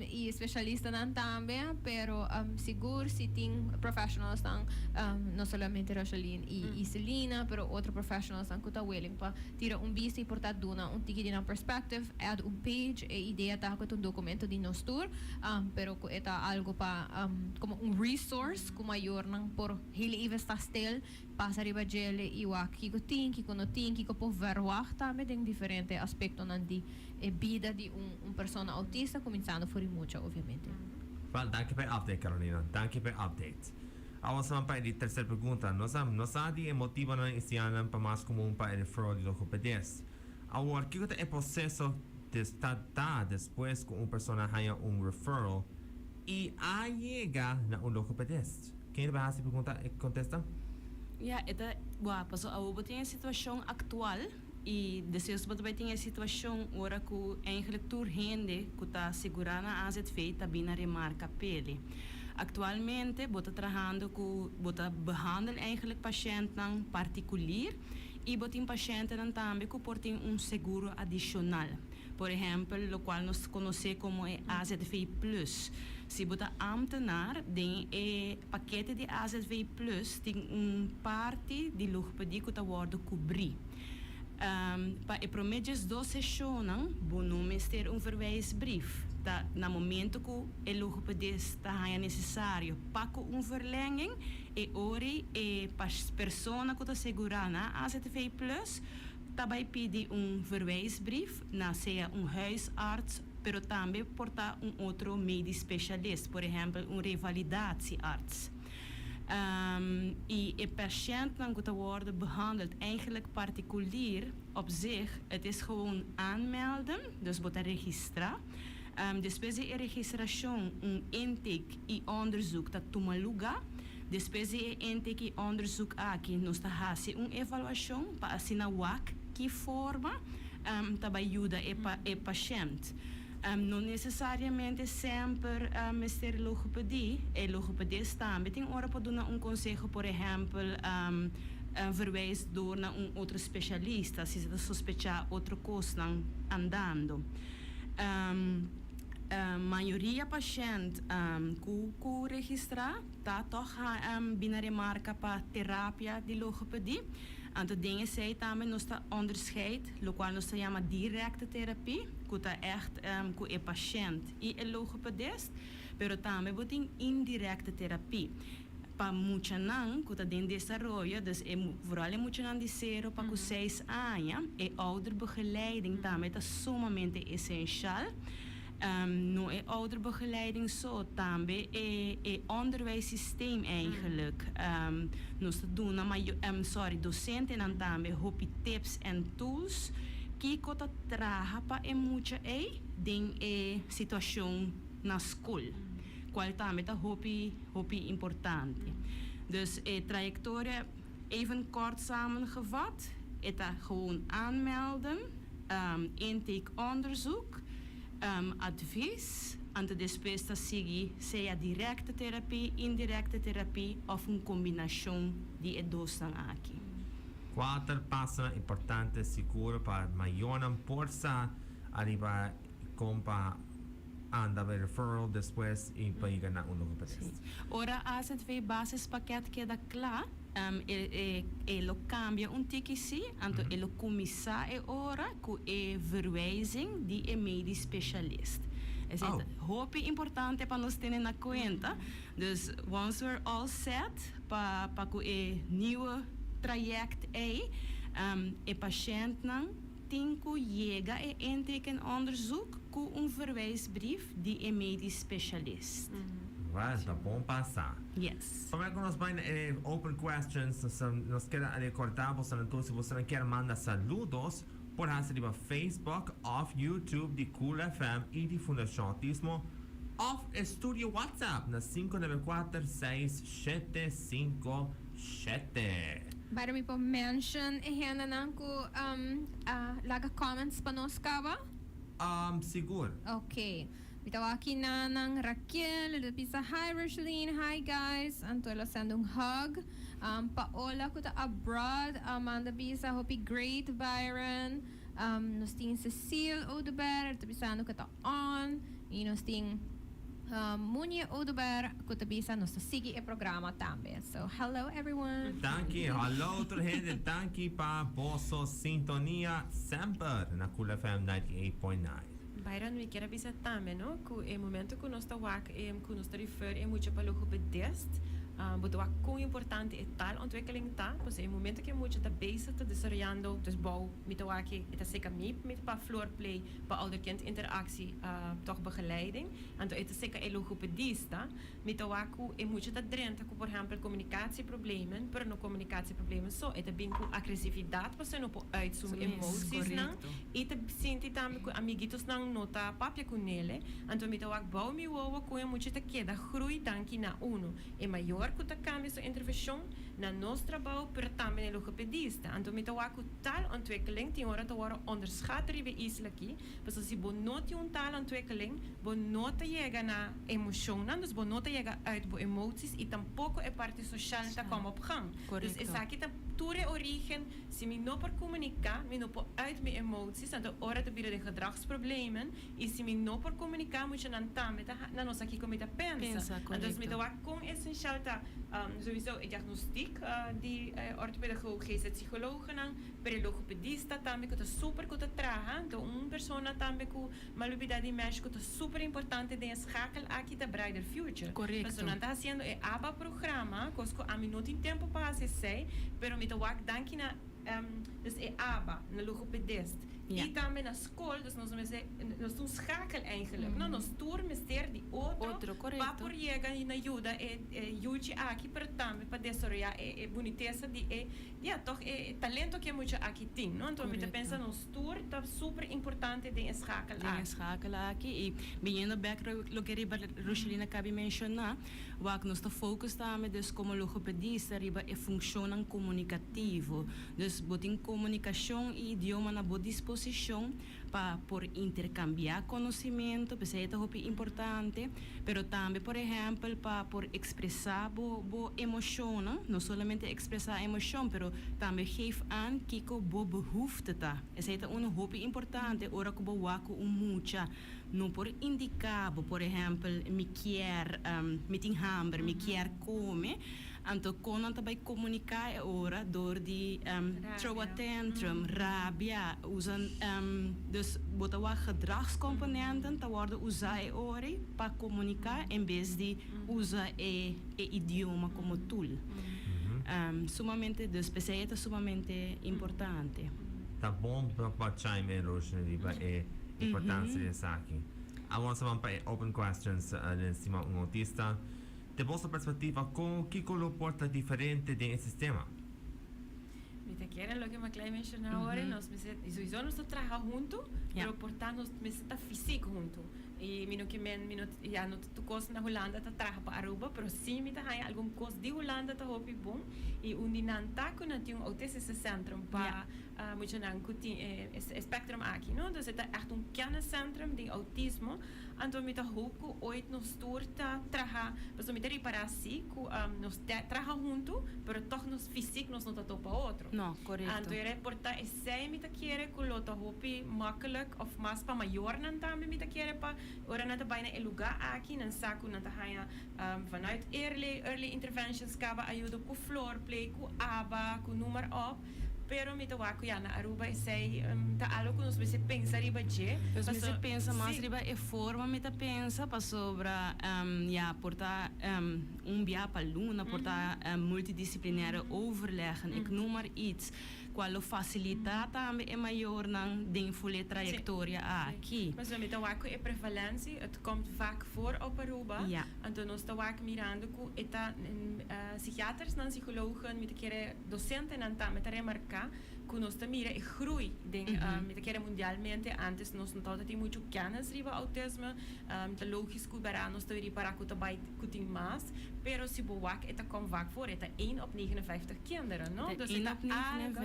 Y specialistanan tambe, pero sigur si tin professionals nan, no solamente Rocheline y Selina, pero otro professionals nan cu ta willing pa tira un bista y por ta duna un tiki di nan perspective, add un page. E idea ta cu ta un documento di nos tur, pero cu e ta algo pa como un resource cu mayornan por heel even sta stil, pasa riba djele y wak kico tin, kico no tin, kico por verwacht tambe den diferente aspectonan di e bida di un persona autista, cuminsando for di mucha, obviamente.
Wel, danki pa e update, Carolina. Danki pa e update. Awor nos pa e di tercer pregunta. Nos sa di e motibonan y señalnan pa mas comun pa e referral di logopedist. Awor, kico ta e proceso ta despues cu un persona haya un referral y a yega na un logopedist? Ken ta haci e pregunta y contesta?
Ja, e ta, wak, paso awor bo tin e situacion actual y despues bo ta bay tin e situacion ora cu eigenlijk tur hende cu ta segura na AZV ta bin na remarca p'e. Actualmente bo ta trahando cu bo ta behandel eigenlijk patiëntnan particulier y bo tin patiëntennan tambe cu por tin un seguro adicional. Por ehempel, locual nos conoce como e AZV Plus. Si bo ta ambtenaar, den e pakete di AZV Plus tin un parti di logopedie cu ta wordo cubri. Pa e prome 12 sesionnan, bo no mester un verwijsbrief. Ta na momento cu e logopedist ta haya necesario pa cu un verlenging, e ora e persona cu ta segura na AZV Plus ta bay pidi un verwijsbrief na sea un huisarts, pero tambe por ta un otro medisch specialist, por ehempel un revalidatiearts. Y e patiëntnan cu ta worden behandeld eigenlijk particulier op zich, het is gewoon aanmelden, dus bo ta registra. Despues di e registracion, un intake y onderzoek ta tuma luga. Despues di e intake y onderzoek aki, nos ta haci un evaluacion pa asina wak ki forma ta bay yuda e patiënt. No necesariamente semper mester logopedie. E logopedist tambe tin ora por duna un conseho, por ehempel, verwijs door na un otro specialista si ta sospecha otro cosnan andando. Mayoria patiënt cu registra ta toch bin na remarca pa terapia di logopedie. Anto den esey tambe nos ta onderscheid, locual nos ta yama directe therapie, cu ta echt cu e patiënt y e logopedist, pero tambe bo tin indirecte therapie. Pa muchanan cu ta den desaroyo, dus e, vooral e muchanan di 0 pa cu 6 aña, e ouderbegeleiding tambe ta sumamente esencial. No e ouderbegeleiding so, tambe e onderwijssysteem eigenlijk. Nos ta duna sorry, docentenan tambe hopi tips en tools kico ta traha pa e mucha ey den e situacion na school, cual tambe ta hopi hopi importante. Dus e trayectoria, even kort samengevat, e ta gewoon aanmelden, intake onderzoek, advies, anto despues ta sigui sea directe therapie, indirecte therapie of un combinacion di e dosnan aki.
Cuater paso importante sigur pa mayornan por sa ariba con pa anda bij referral despues y pa yega na un logopedist.
Si. Ora AZV basispakket keda cla, e lo cambia un tiki si, anto e lo cuminsa e ora cu e verwijzing di e medisch specialist. Esey ta hopi importante pa nos tene na cuenta. Dus once we're all set pa cu e nieuwe traject ey, e patiëntnan tin cu yega e intekenonderzoek cu un verwijsbrief di e medisch specialist.
Wel, ta bon pa sa.
Yes.
Pa cu nos bay e open questions, nos kier recorda boso si boso kier manda saludos, por haci riba Facebook of YouTube di Cool FM y di Fundacion Autismo of Studio WhatsApp na 594 6757.
Para mi por mention e hendenan cu laga comments pa nos caba.
Sigur.
Ok. Mi ta aki na nan Raquel, el a bisa: "Hi Rocheline, hi guys." Anto el a send un hug. Paola cu ta abroad, Amanda bisa: "Hopi great, Byron." Nos tin Cecile Oduber, el ta bisando cu ta on. Y nos tin Munie Oduber cu ta bisa nos ta sigui e programa tambe. So hello everyone.
Danki, hallo tur hende, danki pa boso sintonia semper na Cool FM 98.9.
Byron, mi kier a bisa tambe no, cu e momento cu nos ta wak cu nos ta refer e mucha pa logopedist, bo ta wak con importante e taalontwikkeling ta, pasobra e momento cu e mucha ta bezig ta desaroyando, dus bou mi ta wak e ta seca mi pa floorplay, pa ouder-kind interactie toch begeleiding, anto e ta seca e logopedista, mi ta wak cu e mucha ta drenta cu por ehempel communicatieproblemen, pero no communicatieproblemen so, e ta bin cu agresividad pasobra e no por uit su emociesnan y ta sinti tambe cu amiguitosnan no ta papia cu nele, anto mi ta wak bou mi wowo cu e mucha ta keda groei danki na uno, e mayor cu ta cambia su intervencion na nos trabou pero tambe na e logopedista, anto mi ta wak cu taalontwikkeling tin ora ta worde onderschat riba e isla aki, pasobra si bo no tin un taalontwikkeling bo no ta yega na emocionnan, dus bo no ta yega uit bo emoties y tampoco e parti social ta kom op gang. Dus esaki ta tur e origen, si mi no por comunica, mi no por uit mi emoties, anto ora ta bira den gedragsproblemen y si mi no por comunica muchanan tambe ta na nos aki con mi ta pensa. Anto mi ta wak con esencial ta sowieso e diagnostiek di orthopedagoog, GZ-psychologennan, pero e logopedista tambe cu ta super cu ta traha, anto un persona tambe cu Malubida di Mexico ta super importante den e schakel aki ta Brighter Future. Pasobra nan ta haciendo e ABA programa, cos cu ami no tin tempo pa haci esey, pero mi ta wak danki na dus e ABA, na logopedist, y tambe na scol, dus nos mester, nos ta un schakel eigenlijk, no? Nos tur mester di otro pa por yega na yuda e yuchi aki, pero tambe pa desaroya e bunitesa di e, ya, toch e talento cu e mucha aki tin, no? Anto mi ta pensa nos. Tur ta super importante den e schakel aki.
Den e schakel aki y biniendo bek loke riba Rochelina cabi menciona, wak nos ta focus tambe dus como logopedista riba e funccionnan comunicativo. Dus bo tin comunicacion y idioma na bo disposicion pa por intercambia conocimento, p'esey e ta hopi importante, pero tambe por ehempel pa por expresa bo bo emocionnan, no solamente expresa emocion pero tambe geef aan kico bo behoefte ta. Esey ta uno hopi importante ora cu bo wak cu un mucha no por indica bo, por ehempel, mi kier, mi tin hamber, mi kier come, anto con nan ta bay comunica e ora door di throw a tantrum, rabia, usa, dus bo ta wak gedragscomponenten ta wordo usa e ora pa comunica en bes di usa e idioma como tool. Sumamente, dus p'esei e ta sumamente importante.
Ta bon pa chime in, Roshni, riba e importancia di esaki. Awor nos ta ban pa e open questions den Stima un Autista. Den boso perspectiva, con kico lo por ta diferente den e sistema?
Mi ta kere loke Maclay menciona awor, nos mester, sowieso nos ta traha hunto, pero por ta nos mester ta fysiek hunto. Y mi no ke men, mi no, ya no ta tur cos na Hulanda ta traha pa Aruba, pero si mi ta haña algun cos di Hulanda ta hopi bon. Y un di nan ta cu nan tin un autistische centrum pa muchanan cu tin e spectrum aki, no. Entonces e ta echt un kenniscentrum di autismo. Anto mi ta hoop cu ooit nos tur ta traha, pasobra mi ta ripara si cu nos ta traha hunto, pero toch nos fysiek nos no ta topa otro.
No, corecto.
Anto e por ta esey mi ta kere cu lo ta hopi makkelijk of mas pa mayornan tambe mi ta kere pa ora nan ta bay na e lugar aki nan sa cu nan ta haya vanuit early, early interventions caba ayudo cu floorplay, cu aba, cu noem maar op. Pero mi ta wak ku ya na Aruba esei ta algo ku nos mester pensa riba dje.
Nos mester pensa mas riba e forma mi ta pensa pasobra ya por ta un bia pa luna por ta multidisciplinaire overleggen ik noem maar iets cual lo facilita tambe e mayornan den ful e trayectoria aki.
Pasobra mi ta wak ku e prevalentie het komt vaak voor op Aruba anto nos ta wak mirando ku e ta psichiatersnan psicologen mi ta kere Docentenan tambe ta remarca cu nos ta mira e groei den, mi ta kere mundialmente, antes nos no tabata tin mucho kennis riba autisme, ta logisch cu bera nos ta ripara cu ta bay cu tin mas, pero si bo wak e ta kom vaak voor, e ta één op 59 kinderen, no?
Dus e ta algo,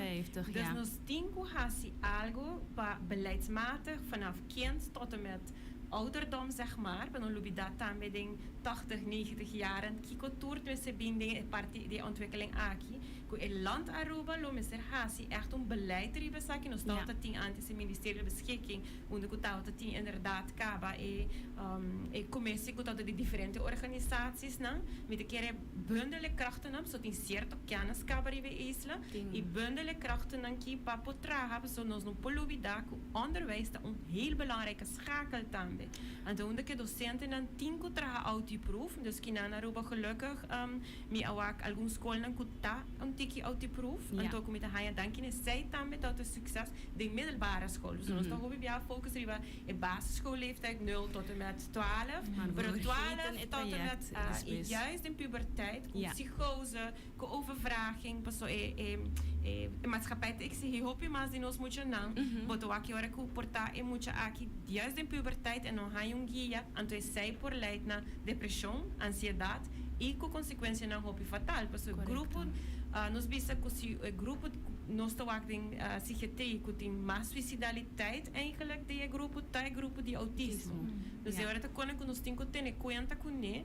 dus nos tin cu haci algo pa beleidsmatig vanaf kind tot en met ouderdom zeg maar, pa no lubida tambe den. 80, 90 jaren, kiko tur mester bin den e parti di ontwikkeling aki, ku e land Aruba lo mester hasi echt un beleid riba esaki. Nos tabata tin antes e ministerio di beschikking, unda ku tabata tin inderdaad kaba e commissie ku tabata di diferente organisatiesnan. Mi ta kere bundel e krachtennan, so tin cierto kennis kaba riba e isla, i bundel e krachtennan ki pa por traha, pasobra nos no por lubida ku onderwijs ta un heel belangrijke schakel tambe. Anto unda ku e docentenan tin ku traha autiproof, dus kinan na Aruba gelukkig mi a wak algun skolnan ku ta un tiki autiproof, anto ku mi ta haña danki na esei tambe ta ta succes den middelbare school. Dus nos ta hopi bia focus riba e basisschoolleeftijd 0 tot en met 12, pero 12 tot en met i juist den puberteit ku psychose, ku overvraging, paso e maatschappij ta exigi hopi mas di nos muchanan. Bo ta wak e ora ku por ta e mucha aki juist den puberteit e no haña un guia, anto esei por leid na depresion, ansiedat i ku konsekuensianan hopi fatal. Paso e grupo, nos bisa ku si e grupo nos ta wak den psychiatrie ku tin mas suicidaliteit eigenlijk den e grupo ta e grupo di autismo. Dus e ora ta kone ku nos tin ku tene kuenta kuné.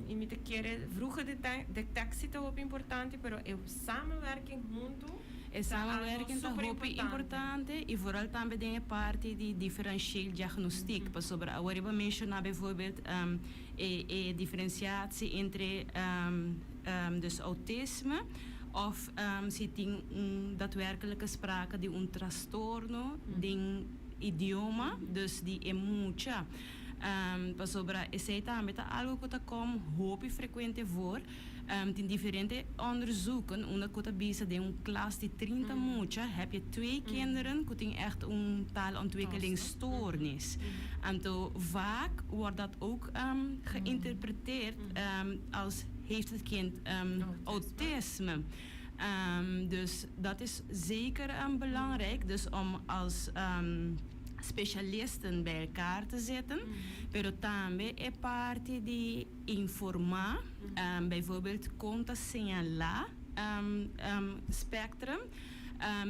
I mi ta kere vroege detectie ta hopi importante, pero e samenwerking huntu
E
ta algo
samenwerking ta
super
hopi
importante.
Importante i vooral tambe den e parti di differentieel diagnostiek. Pasobra awor bo a menshoná bijvoorbeeld e diferenciatie entre dus autisme of si tin un daadwerkelijke sprake di un trastorno den idioma, dus di e mucha. Pasobra esei tambe ta algo ku ta kom hopi frekuente voor. Tin diferente onderzoeken unda ku ta bisa den un klas di 30 mucha heb je twee kinderen ku tin echt un taalontwikkelingsstoornis. Anto vaak wordt dat ook geïnterpreteerd als heeft het kind autisme. Dus dat is zeker belangrijk. Dus om als specialisten bij elkaar te zitten, pero tambe e parti di informá, bijvoorbeeld kon ta señalá spectrum,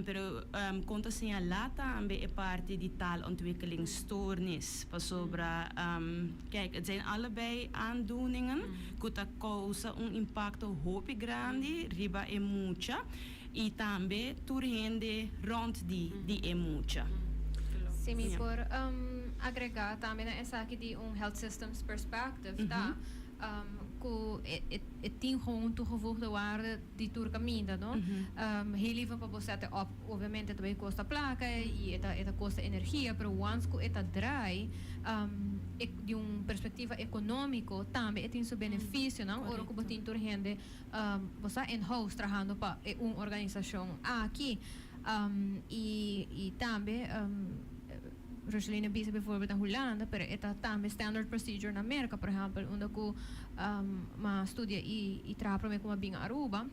pero kon ta señalá tambe e parti di taalontwikkelingsstoornis. Pasobra, kijk, het zijn allebei aandoeningen ku ta kousa un impakto hopi grandi riba e mucha i tambe tur hende rònt di e mucha.
Si mi por agregá tambe na esaki di un health systems perspective ta ku e tin gewoon un toegevoegde waarde di tur kaminda, no? Heel even pa bo sete op, obviamente ta bay kosta plaka i e ta kosta energia, pero once ku e ta draai di un perspectiva economico tambe e tin su beneficionan ora ku bo tin tur hende bo sa in-house trahando pa e un organisacion aki. I tambe Roselina bisa bijvoorbeeld na Hulanda, pero e ta tambe standard procedure na Merca, por ehempel, unda cu m'a studia y traha prome cu m'a bin Aruba.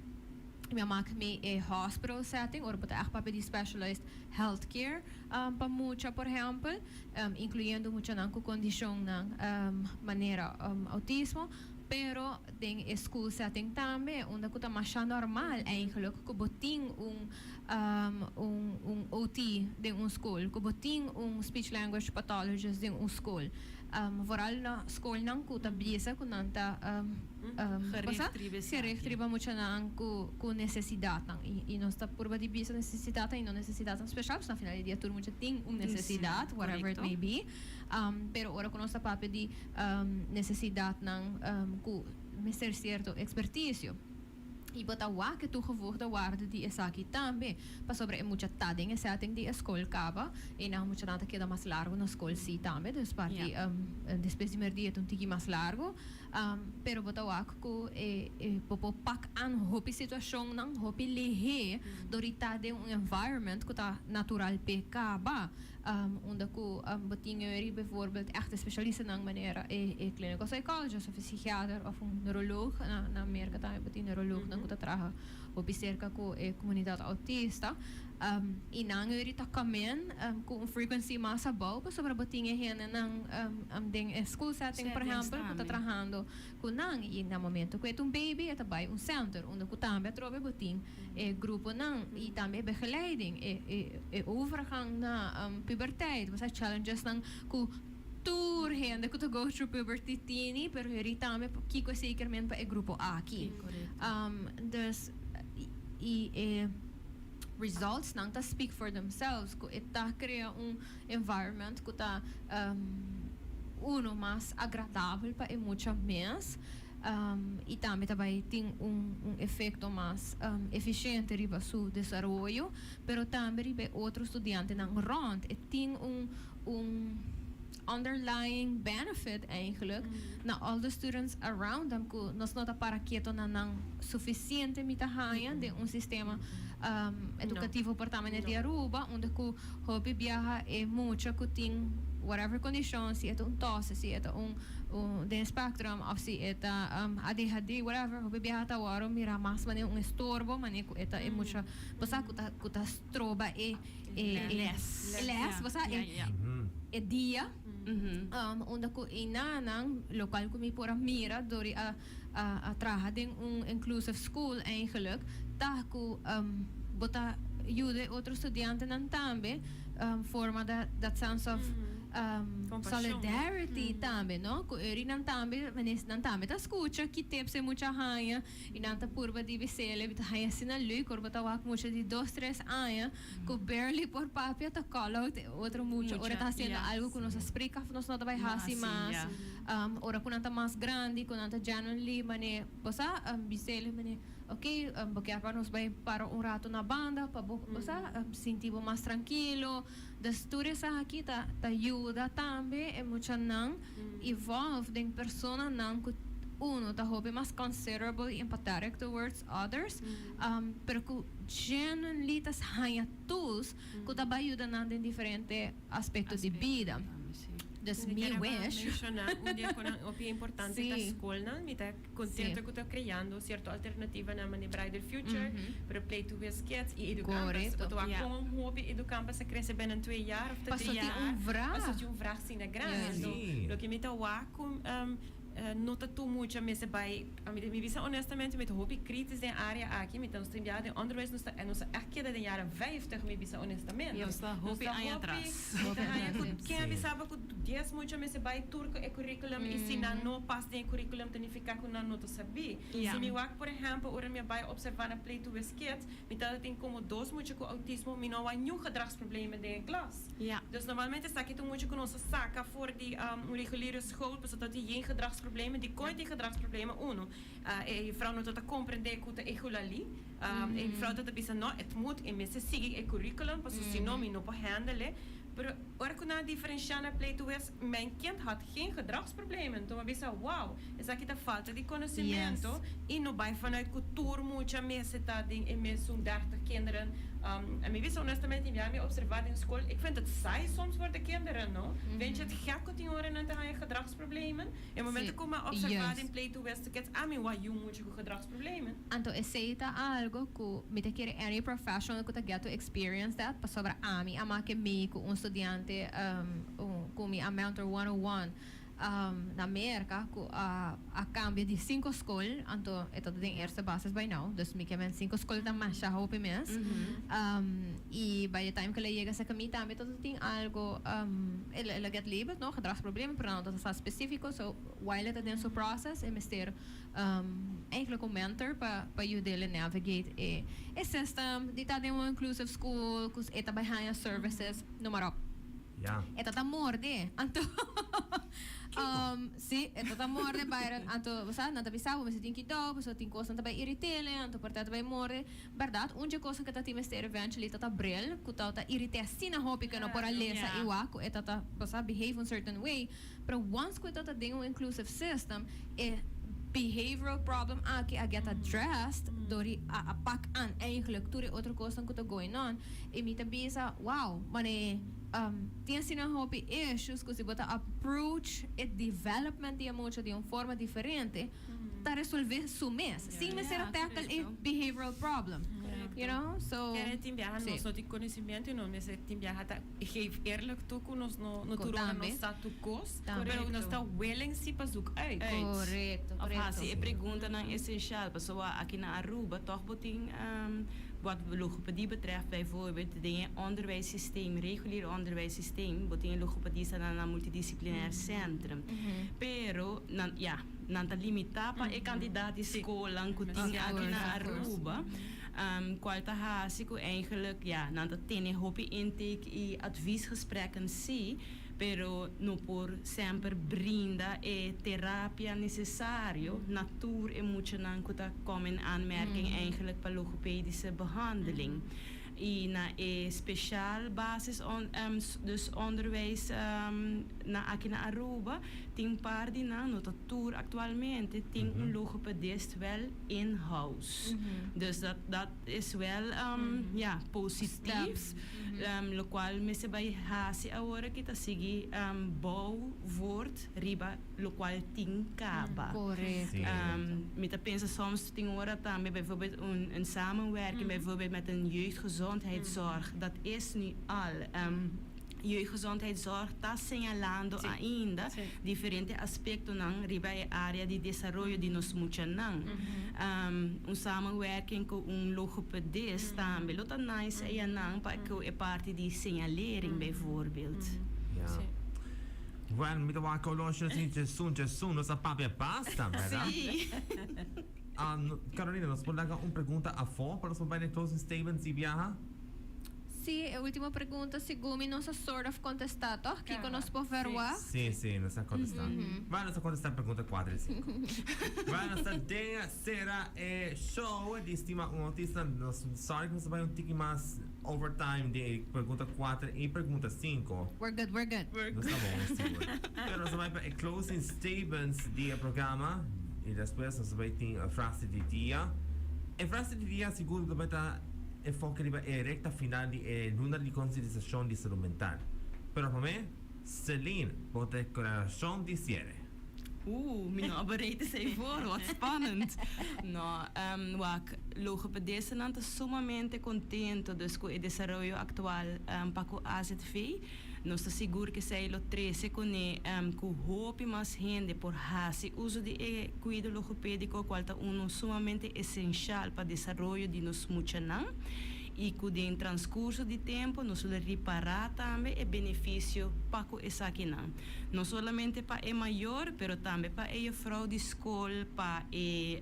Mi a mak mi e hospital setting, ora bo ta echt papia di specialized healthcare pa mucha, por ehempel, incluyendo muchanan cu condicionnan manera autismo. Pero den e school setting tambe, unda cu ta masha normal eigenlijk cu bo tin un OT den un school, cu bo tin un speech language pathologist den un school. Vooral na schoolnan cu ta bisa cu nan ta
gericht riba esaki.
Gericht riba muchanan cu necesidadnan. Y nos ta purba di bisa necesidadnan y no necesidadnan special, pasobra na final di dia tur mucha tin un necesidad, whatever it may be. Pero ora cu nos ta papia di necesidadnan cu mester cierto experticio y bo ta wak e toegevoegde waarde di esaki tambe, pasobra e mucha ta den e setting di e scol caba y nan muchanan ta keda mas largo na scol si tambe, dus parti despues di merdia ta un tiki mas largo, pero bo ta wak cu e bo por pak aan hopi situacionnan hopi lihe door di ta den un environment cu ta natural p'e caba. Unda ku bo tin eri bijvoorbeeld echte specialistanan manera e clinical psychologist of e psychiater of un neuroloog. Na Merka tambe bo tin neuroloognan ku ta traha hopi serka ku e komunidat autista. I nan eri ta come in ku un frequency mas abou pasobra bo tin e hendenan den e school setting por ehempel ku ta trahando ku nan. I na momento ku e ta un baby e ta bai un center unda ku tambe atrobe bo tin e gruponan i tambe e begeleiding, e overgang na puberteit, bo sa challengesnan ku Tur hende ku ta go through puberty tini, pero heri tambe kiko esei kier men pa e grupo aki. Dus i e results nan ta speak for themselves ku e ta krea un environment ku ta uno mas agradabel pa e mucha mes i tambe ta bai tin un efecto mas eficiente riba su desaroyo, pero tambe riba e otro studiantenan rond. E tin un un underlying benefit eigenlijk na all the students around them ku nos no ta para keto na nan suficiente, mi ta haña, den un sistema educativo por ta manera di Aruba, unda ku hopi biaha e mucha ku tin whatever condicion, si e ta un tose, si e ta un den spectrum of si e ta ADHD, whatever, hopi biaha ta wòrdu mira mas manera un estorbo, manera ku e ta e mucha bo sa ku ta stroba e
les.
E les, bo sa, e dia unda ku einanan, lokual ku mi por a mira dor di a traha den un inclusive school eigenlijk, ta ku bo ta yuda e otro studiantenan tambe forma that sense of solidarity tambe, no? Ku erinan tambe, nan tambe ta skucha ki tips e mucha haña i nan ta purba di bisele. Mi ta haña asina leuk ora bo ta wak mucha di 2, 3 aña ku barely por papia ta call out e otro mucha ora ta hasiendo algo ku nos a spreek af nos no ta bai hasi mas. Ora ku nan ta mas grandi, ku nan ta genuinely mane bo sa bisele mane, "Ok, bo kier pa nos bai para un rato na banda pa bo, bo sa, sinti bo mas trankilo?" Dus tur esaki ta yuda tambe e muchanan evolve den personanan ku uno ta hopi mas considerable y empathetic towards others, pero ku genuinely ta haña tools ku ta bai yuda nan den diferente aspekto di bida. Dus mi wish.
Menshoná un dia ku hopi importante ta skolnan. Mi ta kontento ku ta kreando sierto alternativa na manera Brighter Future, pero Play to Wiz Kids i Educampus. Pasobra kon hopi Educampus a krese binnen 2 jaar of
Paso
3
tin
jaar.
Un vraag.
Paso tin un vraag asina grandi. Loke mi ta wak ku no ta tur mucha mester bai, mi bisa honestamente, mi ta hopi kritisch den area aki. Mi ta nos tin biaha den onderwijs, nos ta echt keda den jaren 50, mi bisa honestamente.
Nos ta hopi aña atras.
Mi ta haña ku ken a bisaba ku 10 mucha mester bai tur ku e curriculum i si nan no pas den e curriculum ta nifiká ku nan no ta sabi? Si mi wak, por ehèmpel, ora mi a bai observá na Play to Wiz Kids, mi tabatin komo dos mucha ku autismo, mi no a wak niun gedragsproblemen den e klas. Dus normalmente esaki ta mucha ku nos a saka for di un reguliere school pasobra ta tin yen gedragsproblemen. Dikon tin gedragsproblemen? Uno, e juffrouw no ta komprendé ku ta echolalie. E juffrouw ta bisa, "No, het moet e mester sigui e curriculum pasobra si no mi no por handle." Pero ora ku nan a diferensiá na Play to Wiz, mijn kind had geen gedragsproblemen. Anto mi a bisa, "Wow, esaki ta falta di konosementu i no bai vanuit ku tur mucha mester ta den e mesun 30 kinderen." En mi bisa honestamente, mi a observá den skol, ik vind het saai soms voor de kinderen, no? Vind je het gek ku tin ora nan ta haña gedragsproblemen? E momento ku mi a observá den Play to Wiz Kids, ami wak yu mucha ku gedragsproblemen.
Anto esei ta algo ku mi ta kere any professional ku ta get to experience that, pasobra ami a make mi ku un studiante ku mi a mentor 101 na Merka ku a kambia di cinco skol, anto e ta den eerste basis by now, dus mi ke men cinco skol ta masha hopi mes. I by the time ku el a yega sa mi tambe ta tin algo el a get labeled, no, gedragsproblemen, pero no ta sa spesífiko, so while e ta den su process e mester eigenlijk un mentor pa yud'é navigate e system di ta den un inclusive school ku e ta bai haña services, noem maar op. E ta morde. Anto si, e ta morde, Byron. Anto, bo sa, nan ta bisa bo mester tin kidó, pasobra tin kosnan ta bai irit'é, anto por ta bai morde. Bèrdat, un dje kos ku ta tin mester eventually ta bril, ku ta irit'é asina hopi ku e no por a lesa igual, ku e ta, bo sa, behave un certain way. Pero once ku e ta den un inclusive system, e behavioral problem aki a get addressed door di a pak aan eigenlijk tur e otro kosnan ku ta going on. I mi ta bisa, wow, mane tin asina hopi issues ku si bo ta approach e development di e mucha di un forma diferente, ta resolve su mes sin mester tackle e behavioral problem. So
Kere tin biaha nos no tin konosementu i nos mester tin biaha ta geef eerlijk toe ku nos no tur ora nos sa tur kos, pero nos ta willing si pa zoek uit.
Of hasi e preguntanan esensial, pasobra aki na Aruba toch bo tin. Wat logopedie betreft bijvoorbeeld, den e onderwijssysteem, regulier onderwijssysteem, bo tin logopedista na multidisciplinair centrum. Pero, nan, ja, nan ta limita pa e cantidad di scol cu tin aki na Aruba. Cual ta hasi cu eigenlijk, ja, nan ta tene hopi intake y adviesgesprekken si, pero no por semper brinda e terapia necesario na tur e muchanan cu ta komen in aanmerking eigenlijk pa logopedische behandeling. Y na e speciaal basis dus onderwijs na aki na Aruba, tin par di nan, no ta tur actualmente, tin un logopedist wel in-house. Dus dat is wel ja, positief. Locual mester bay hasi awor aki ta sigui bouw voort riba locual tin caba. Mi ta pensa soms tin ora tambe bijvoorbeeld een samenwerking bijvoorbeeld met een jeugdgezondheidszorg. Dat is nu al. Jeugdgezondheidszorg ta señalando ainda diferente aspectonan riba e area di desaroyo di nos muchanan. Un samenwerking cu un logopedist tambe lo ta nice eyanan pa cu e parti di señalering bijvoorbeeld.
Ja. Bueno, mi ta wak olosje sin chesun chesun, nos a papia basta, verdad?
Sí.
Carolina, nos por laga un pregunta afó pa nos por bai den closing statements di biaha?
Sí, e último pregunta segun mi nos a sort of contesta, toch? Kiko nos por verwacht?
Sí, sí, nos a contesta. Bueno, nos a contesta pregunta 4 y 5. Bueno, nos ta den cera e show di Stima un Autista. Nos sorry cu nos a bai un tiki mas overtime den e pregunta 4 y pregunta 5.
We're good, we're good.
Nos ta bon, sigur. Pero nos a bai pa e closing statements di e programa y despues nos a bai tin e frase di dia. E frase di dia sigur ta bai ta enfoke riba e recta final di e luna di concientisacion di salud mental. Pero prome, Celine, bo declaracion di cierre.
Mi no a bereid esei voor, wat spannend. No, wak, logopedistanan ta sumamente contento dus cu e desaroyo actual pa cu AZV. Nos ta sigur cu esei lo trece cune cu hopi mas hende por haci uso di e cuido logopedico cual ta uno sumamente esencial pa desaroyo di nos muchanan y cu den transcurso di tempo nos lo ripara tambe e beneficio pa cu esakinan. No solamente pa e mayor pero tambe pa e juffrouw di scol, pa e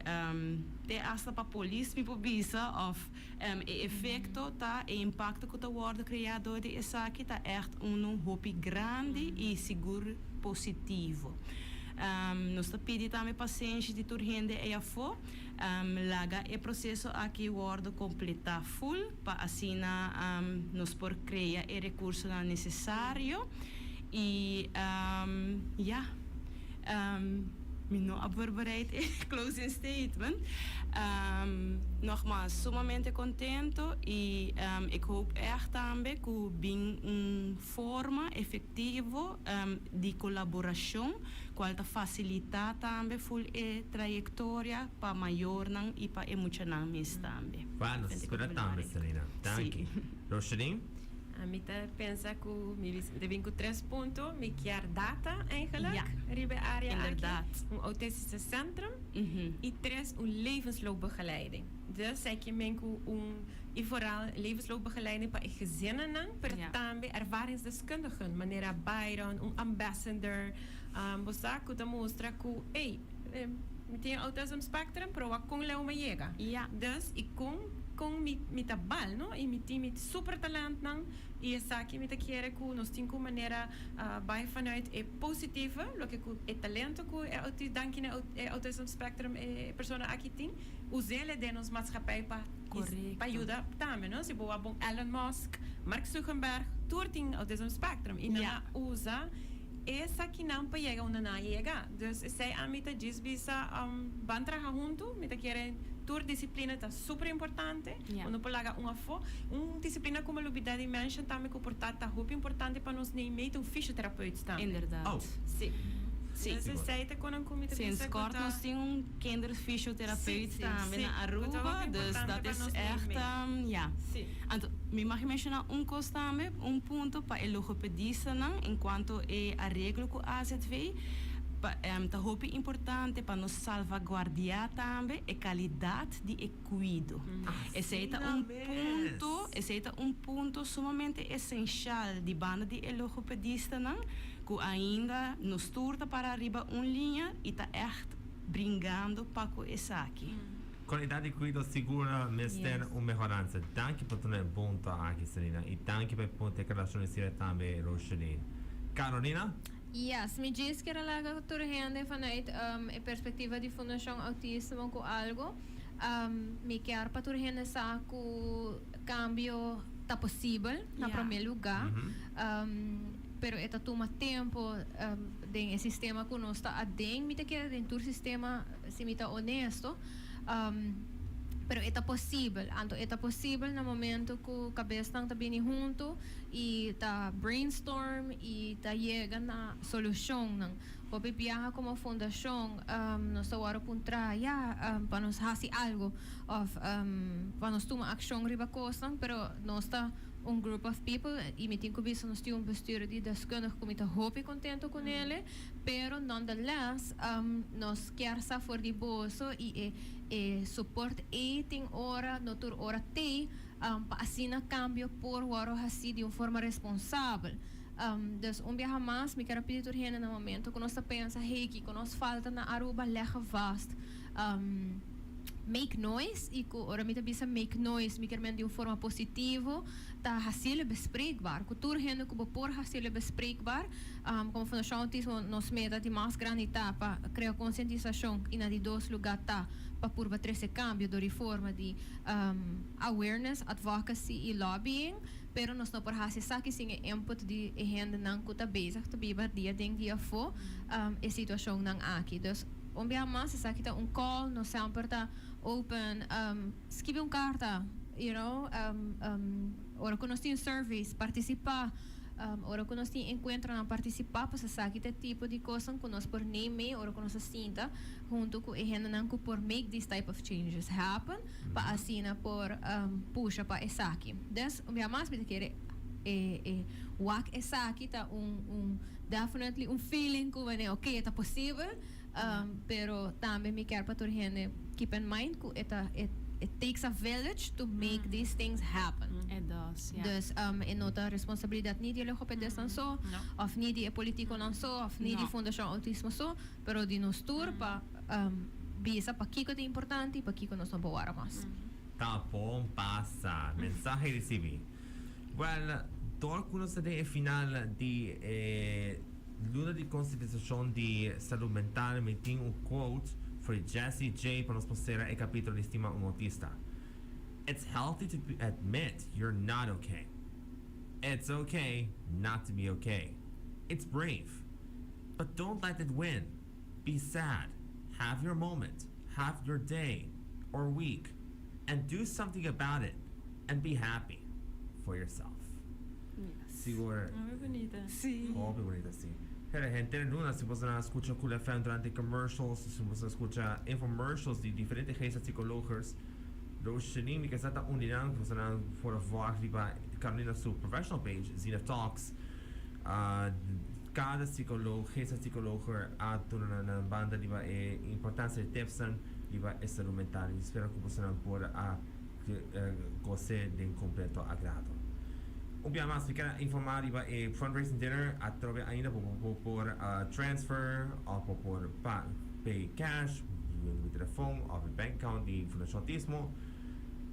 te hasta pa polis mi por bisa of E efecto ta, e impacto cu ta wordo crea door di esaki ta echt uno hopi grandi y sigur positivo. Nos ta pidi tambe pasenshi di tur hende ey afo, laga e proceso aki wordo completa full pa asina nos por crea e recursonan necesario y ya. Mi no a voorbereid e closing statement. Nogmaals, sumamente contento y ik hoop echt tambe cu bin un forma efectivo di colaboracion cual ta facilita tambe full e trayectoria pa mayornan y pa e muchanan mes tambe.
Bueno, nos espera tambe, Selena. Danki. Rocheline?
Mi ta pensa cu mi ta bin cu tres punto. Mi kier data eigenlijk riba e area aki. Un autistische centrum. Y tres, un levensloopbegeleiding. Dus esaki men cu un, y vooral levensloopbegeleiding pa e gezinnennan, pero tambe ervaringsdeskundigen, manera Byron, un ambassador. Bo sa cu ta mustra cu, ey, mi tin autism spectrum, pero wak con leu mi a yega. Dus, y con, con mi, mi ta bal, no? Y mi tin mi super talentnan, y esaki mi ta kere cu nos tin cu manera bay vanuit e positieve, loke cu e talento cu e auti, danki na e autism spectrum e persona aki tin, us'ele den nos maatschappij pa, pa yuda tambe, no? Si bo wak bon Elon Musk, Mark Zuckerberg, tur tin autism spectrum, y nan a usa esakinan pa yega unda nan a yega. Dus esei ami ta djis bisa, ban traha huntu, mi ta kere tur disciplina ta super importante, bo no por laga un afó. Un disciplina ku mi a lubida di mention tambe ku por ta ta hopi importante pa nos neemee ta un fysiotherapeut tambe.
Inderdaad.
Oh.
Si. Si.
Dus esei ta konan ku mi ta
Sinds
bisa ku
kort
ta.
nos tin un kinderfysiotherapeut
Si, si,
tambe
si.
na
Ku ta
Aruba,
hopi
dus
importante
dat
pa
is
nos
echt,
neemee.
ja.
Si.
Anto, mi mag menshoná un kos tambe, un punto pa e logopedistanan en kuanto e areglo ku AZV. Pa, ta hopi importante pa nos salvaguardia tambe e calidad di e cuido. Esey ta un punto, esey ta un punto sumamente esencial di banda di e logopedistanan cu ainda nos tur ta para riba un liña y ta echt bringando pa cu esaki.
Calidad di cuido sigur mester un mehoransa. Danki pa tuma e punto aki, Selina. Y danki pa e punto declaracion di tambe, Rocheline. Carolina?
Yes, mi djis kier laga tur hende vanuit e perspectiva di Fundacion Autismo cu algo. Mi kier pa tur hende sa cu cambio ta posibel na prome lugar. Pero e ta tuma tempo den e sistema cu nos ta aden. Mi ta kere den tur sistema, si mi ta honesto. Pero e ta posibel. Anto e ta posibel na momento cu cabesnan ta bini hunto y ta brainstorm y ta yega na solucionnan. Hopi biaha como fundacion nos ta worde puntra ya pa nos haci algo of pa nos tuma accion riba cosnan, pero nos ta un group of people y mi tin cu bisa nos tin un bestuur di deskundig cu mi ta hopi contento cu nele, pero nonetheless nos kier sa for di boso y e e support ey tin ora no tur ora tey pa asina cambio por worde haci di un forma responsabel. Dus un biaha mas mi kier a pidi tur hende na momento cu nos ta pensa, hey, kico nos falta na Aruba, leg vast. Make noise, y cu ora mi ta bisa make noise mi kier men di un forma positivo, ta haciele bespreekbaar. Cu tur hende cu bo por haciele bespreekbaar. Como Fundacion Autismo nos meta di mas grandi ta pa crea concientisacion y na di dos lugar ta pa purba trece cambio door di forma di awareness, advocacy y lobbying. Pero nos no por haci esaki sin e input di e hendenan cu ta bezig ta biba dia den dia afo e situacionnan aki. Dus un biaha mas esaki ta un call, nos semper ta open, skibi un carta, ora cu nos tin surveys participa, ora cu nos tin encuentronan participa, pues esaki ta e tipo di cosnan cu nos por neem mee ora cu nos a sinta hunto cu e hendenan cu por make these type of changes happen pa asina por pusha pa esaki. Dus un biaha mas mi ta kere e e wak esaki ta un un definitely un feeling cu wanneer ok e ta posibel, pero tambe mi kier pa tur hende keep in mind cu e ta it takes a village to make these things happen.
It does, ja.
Dus e no ta responsabilidad ni di e logopedistnan so, of ni di e politiconan so, of ni di Fundacion Autismo so, pero di nos tur pa bisa pakico ta importante y pakico nos no por wara mas.
Ta bon pasa. Mensahe ricibi. Well, door cu nos ta den e final di e luna di concientisacion di salud mental, mi tin un quote for di Jessie J pa nos por cera e capitulo di Stima un Autista. It's healthy to admit you're not okay. It's okay not to be okay. It's brave. But don't let it win. Be sad. Have your moment. Have your day or week. And do something about it. And be happy for yourself. Sigur.
Muy bunita.
Si.
Hopi bunita, si. Pero henter luna, si bo scucha Cool FM durante commercials, si bo scucha infomercials di diferente geestpsycholoogers, Rocheline, mi ta un di nan, bo por volg riba Carolina su professional page, Zina Talks. Cada psicoloog, geestpsycholoog a duna nan banda riba e importancia di tips riba e salud mental. Y spero cu bo por a gosa den completo agrado. Un biaha mas, mi kier informa riba e fundraising dinner atrobe ainda por por transfer of por pay cash, via telefon of bank account di Fundacion Autismo.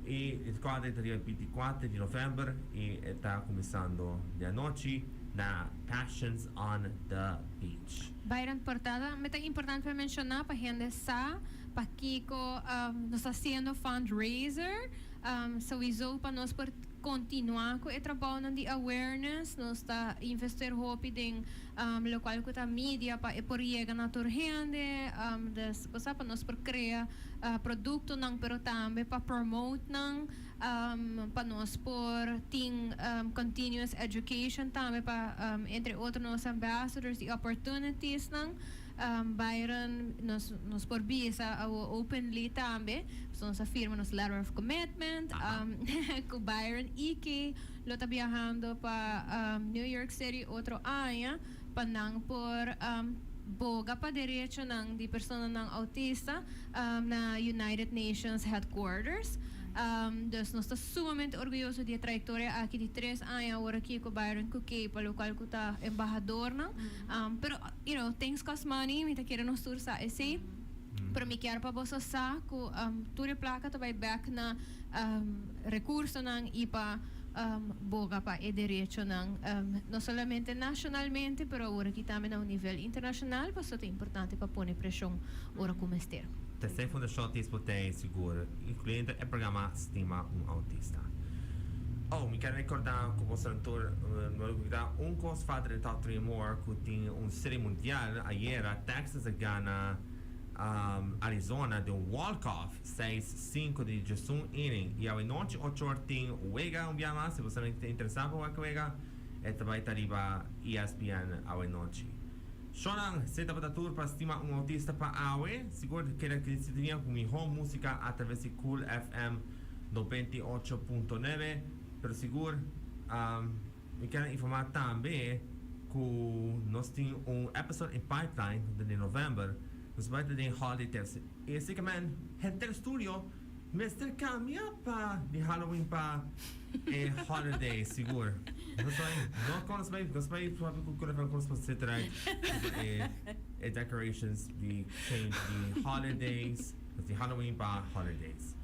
Y e ta dia 24 di november y ta cuminsando di anochi na Passions on the Beach.
Byron Portada, ta importante pa menciona pa hende sa, pakico nos ta haciendo fundraiser, sowieso pa nos por continua cu e trabou di awareness, nos ta investi hopi den locual cu ta media pa e por yega na tur hende, dus pa nos por crea productonan, pero tambe pa promote nan, pa nos por tin continuous education tambe pa entre otro nos ambassadors y opportunities nan. Byron nos por bisa openly tambe, so nos a firma nos letter of commitment cu Byron y cu lo ta viajando pa New York City otro aña pa nan por. boga pa derechonan di personanan autista na United Nations Headquarters. Dus nos ta sumamente orguyoso di e trayectoria aki di tres aña awor aki cu Byron cu Kay pa locual cu ta embahadornan. Pero, things cost money, mi ta kere nos tur sa esey. Pero mi kier pa boso sa cu tur e placa ta bay bek na recursonan y pa boga pa e derechonan, no solamente nacionalmente, pero awor aki tambe na un nivel internacional, pasobra ta importante pa pone presion ora cu mester.
Tercer Fundacion Autismo ta sigur, incluyendo e programa Stima un Autista. Oh, mi kier recorda cu boso tur, no olbida un cos falta den Top 3 More, cu tin un serie mundial ayera, Texas a gana Arizona den un walk-off 6-5 di 11 inning. Y awe nochi 8 or tin wega un bia mas, si boso ta interesa pa wak wega, e ta bay ta riba ESPN awe nochi. Shonan, esey tabata tur pa Stima un Autista pa awe. Sigur keda ki sintonia cu miho musica a traves di Cool FM 98.9. Pero sigur mi kier a informa tambe cu nos tin un episode in pipeline den november. Nos bai ta den holiday tips. Y así que men, henter studio mester cambia pa di Halloween pa e holiday, sigur. Nos bai, no con nos bai, nos bai papia cu Cool FM con nos por zit eruit e, e decorations di change di holidays, di Halloween pa holidays.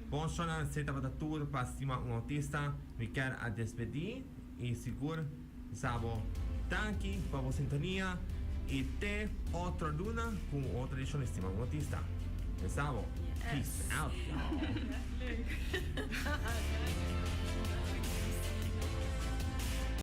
Bon shownan, esey tabata tur pa Stima un Autista. Mi kier a despedi y sigur sa bo danki pa bo sintonia y te otro luna cu un otro edicion di Stima un Autista. Bisa bo, peace out y'all.
Leuk.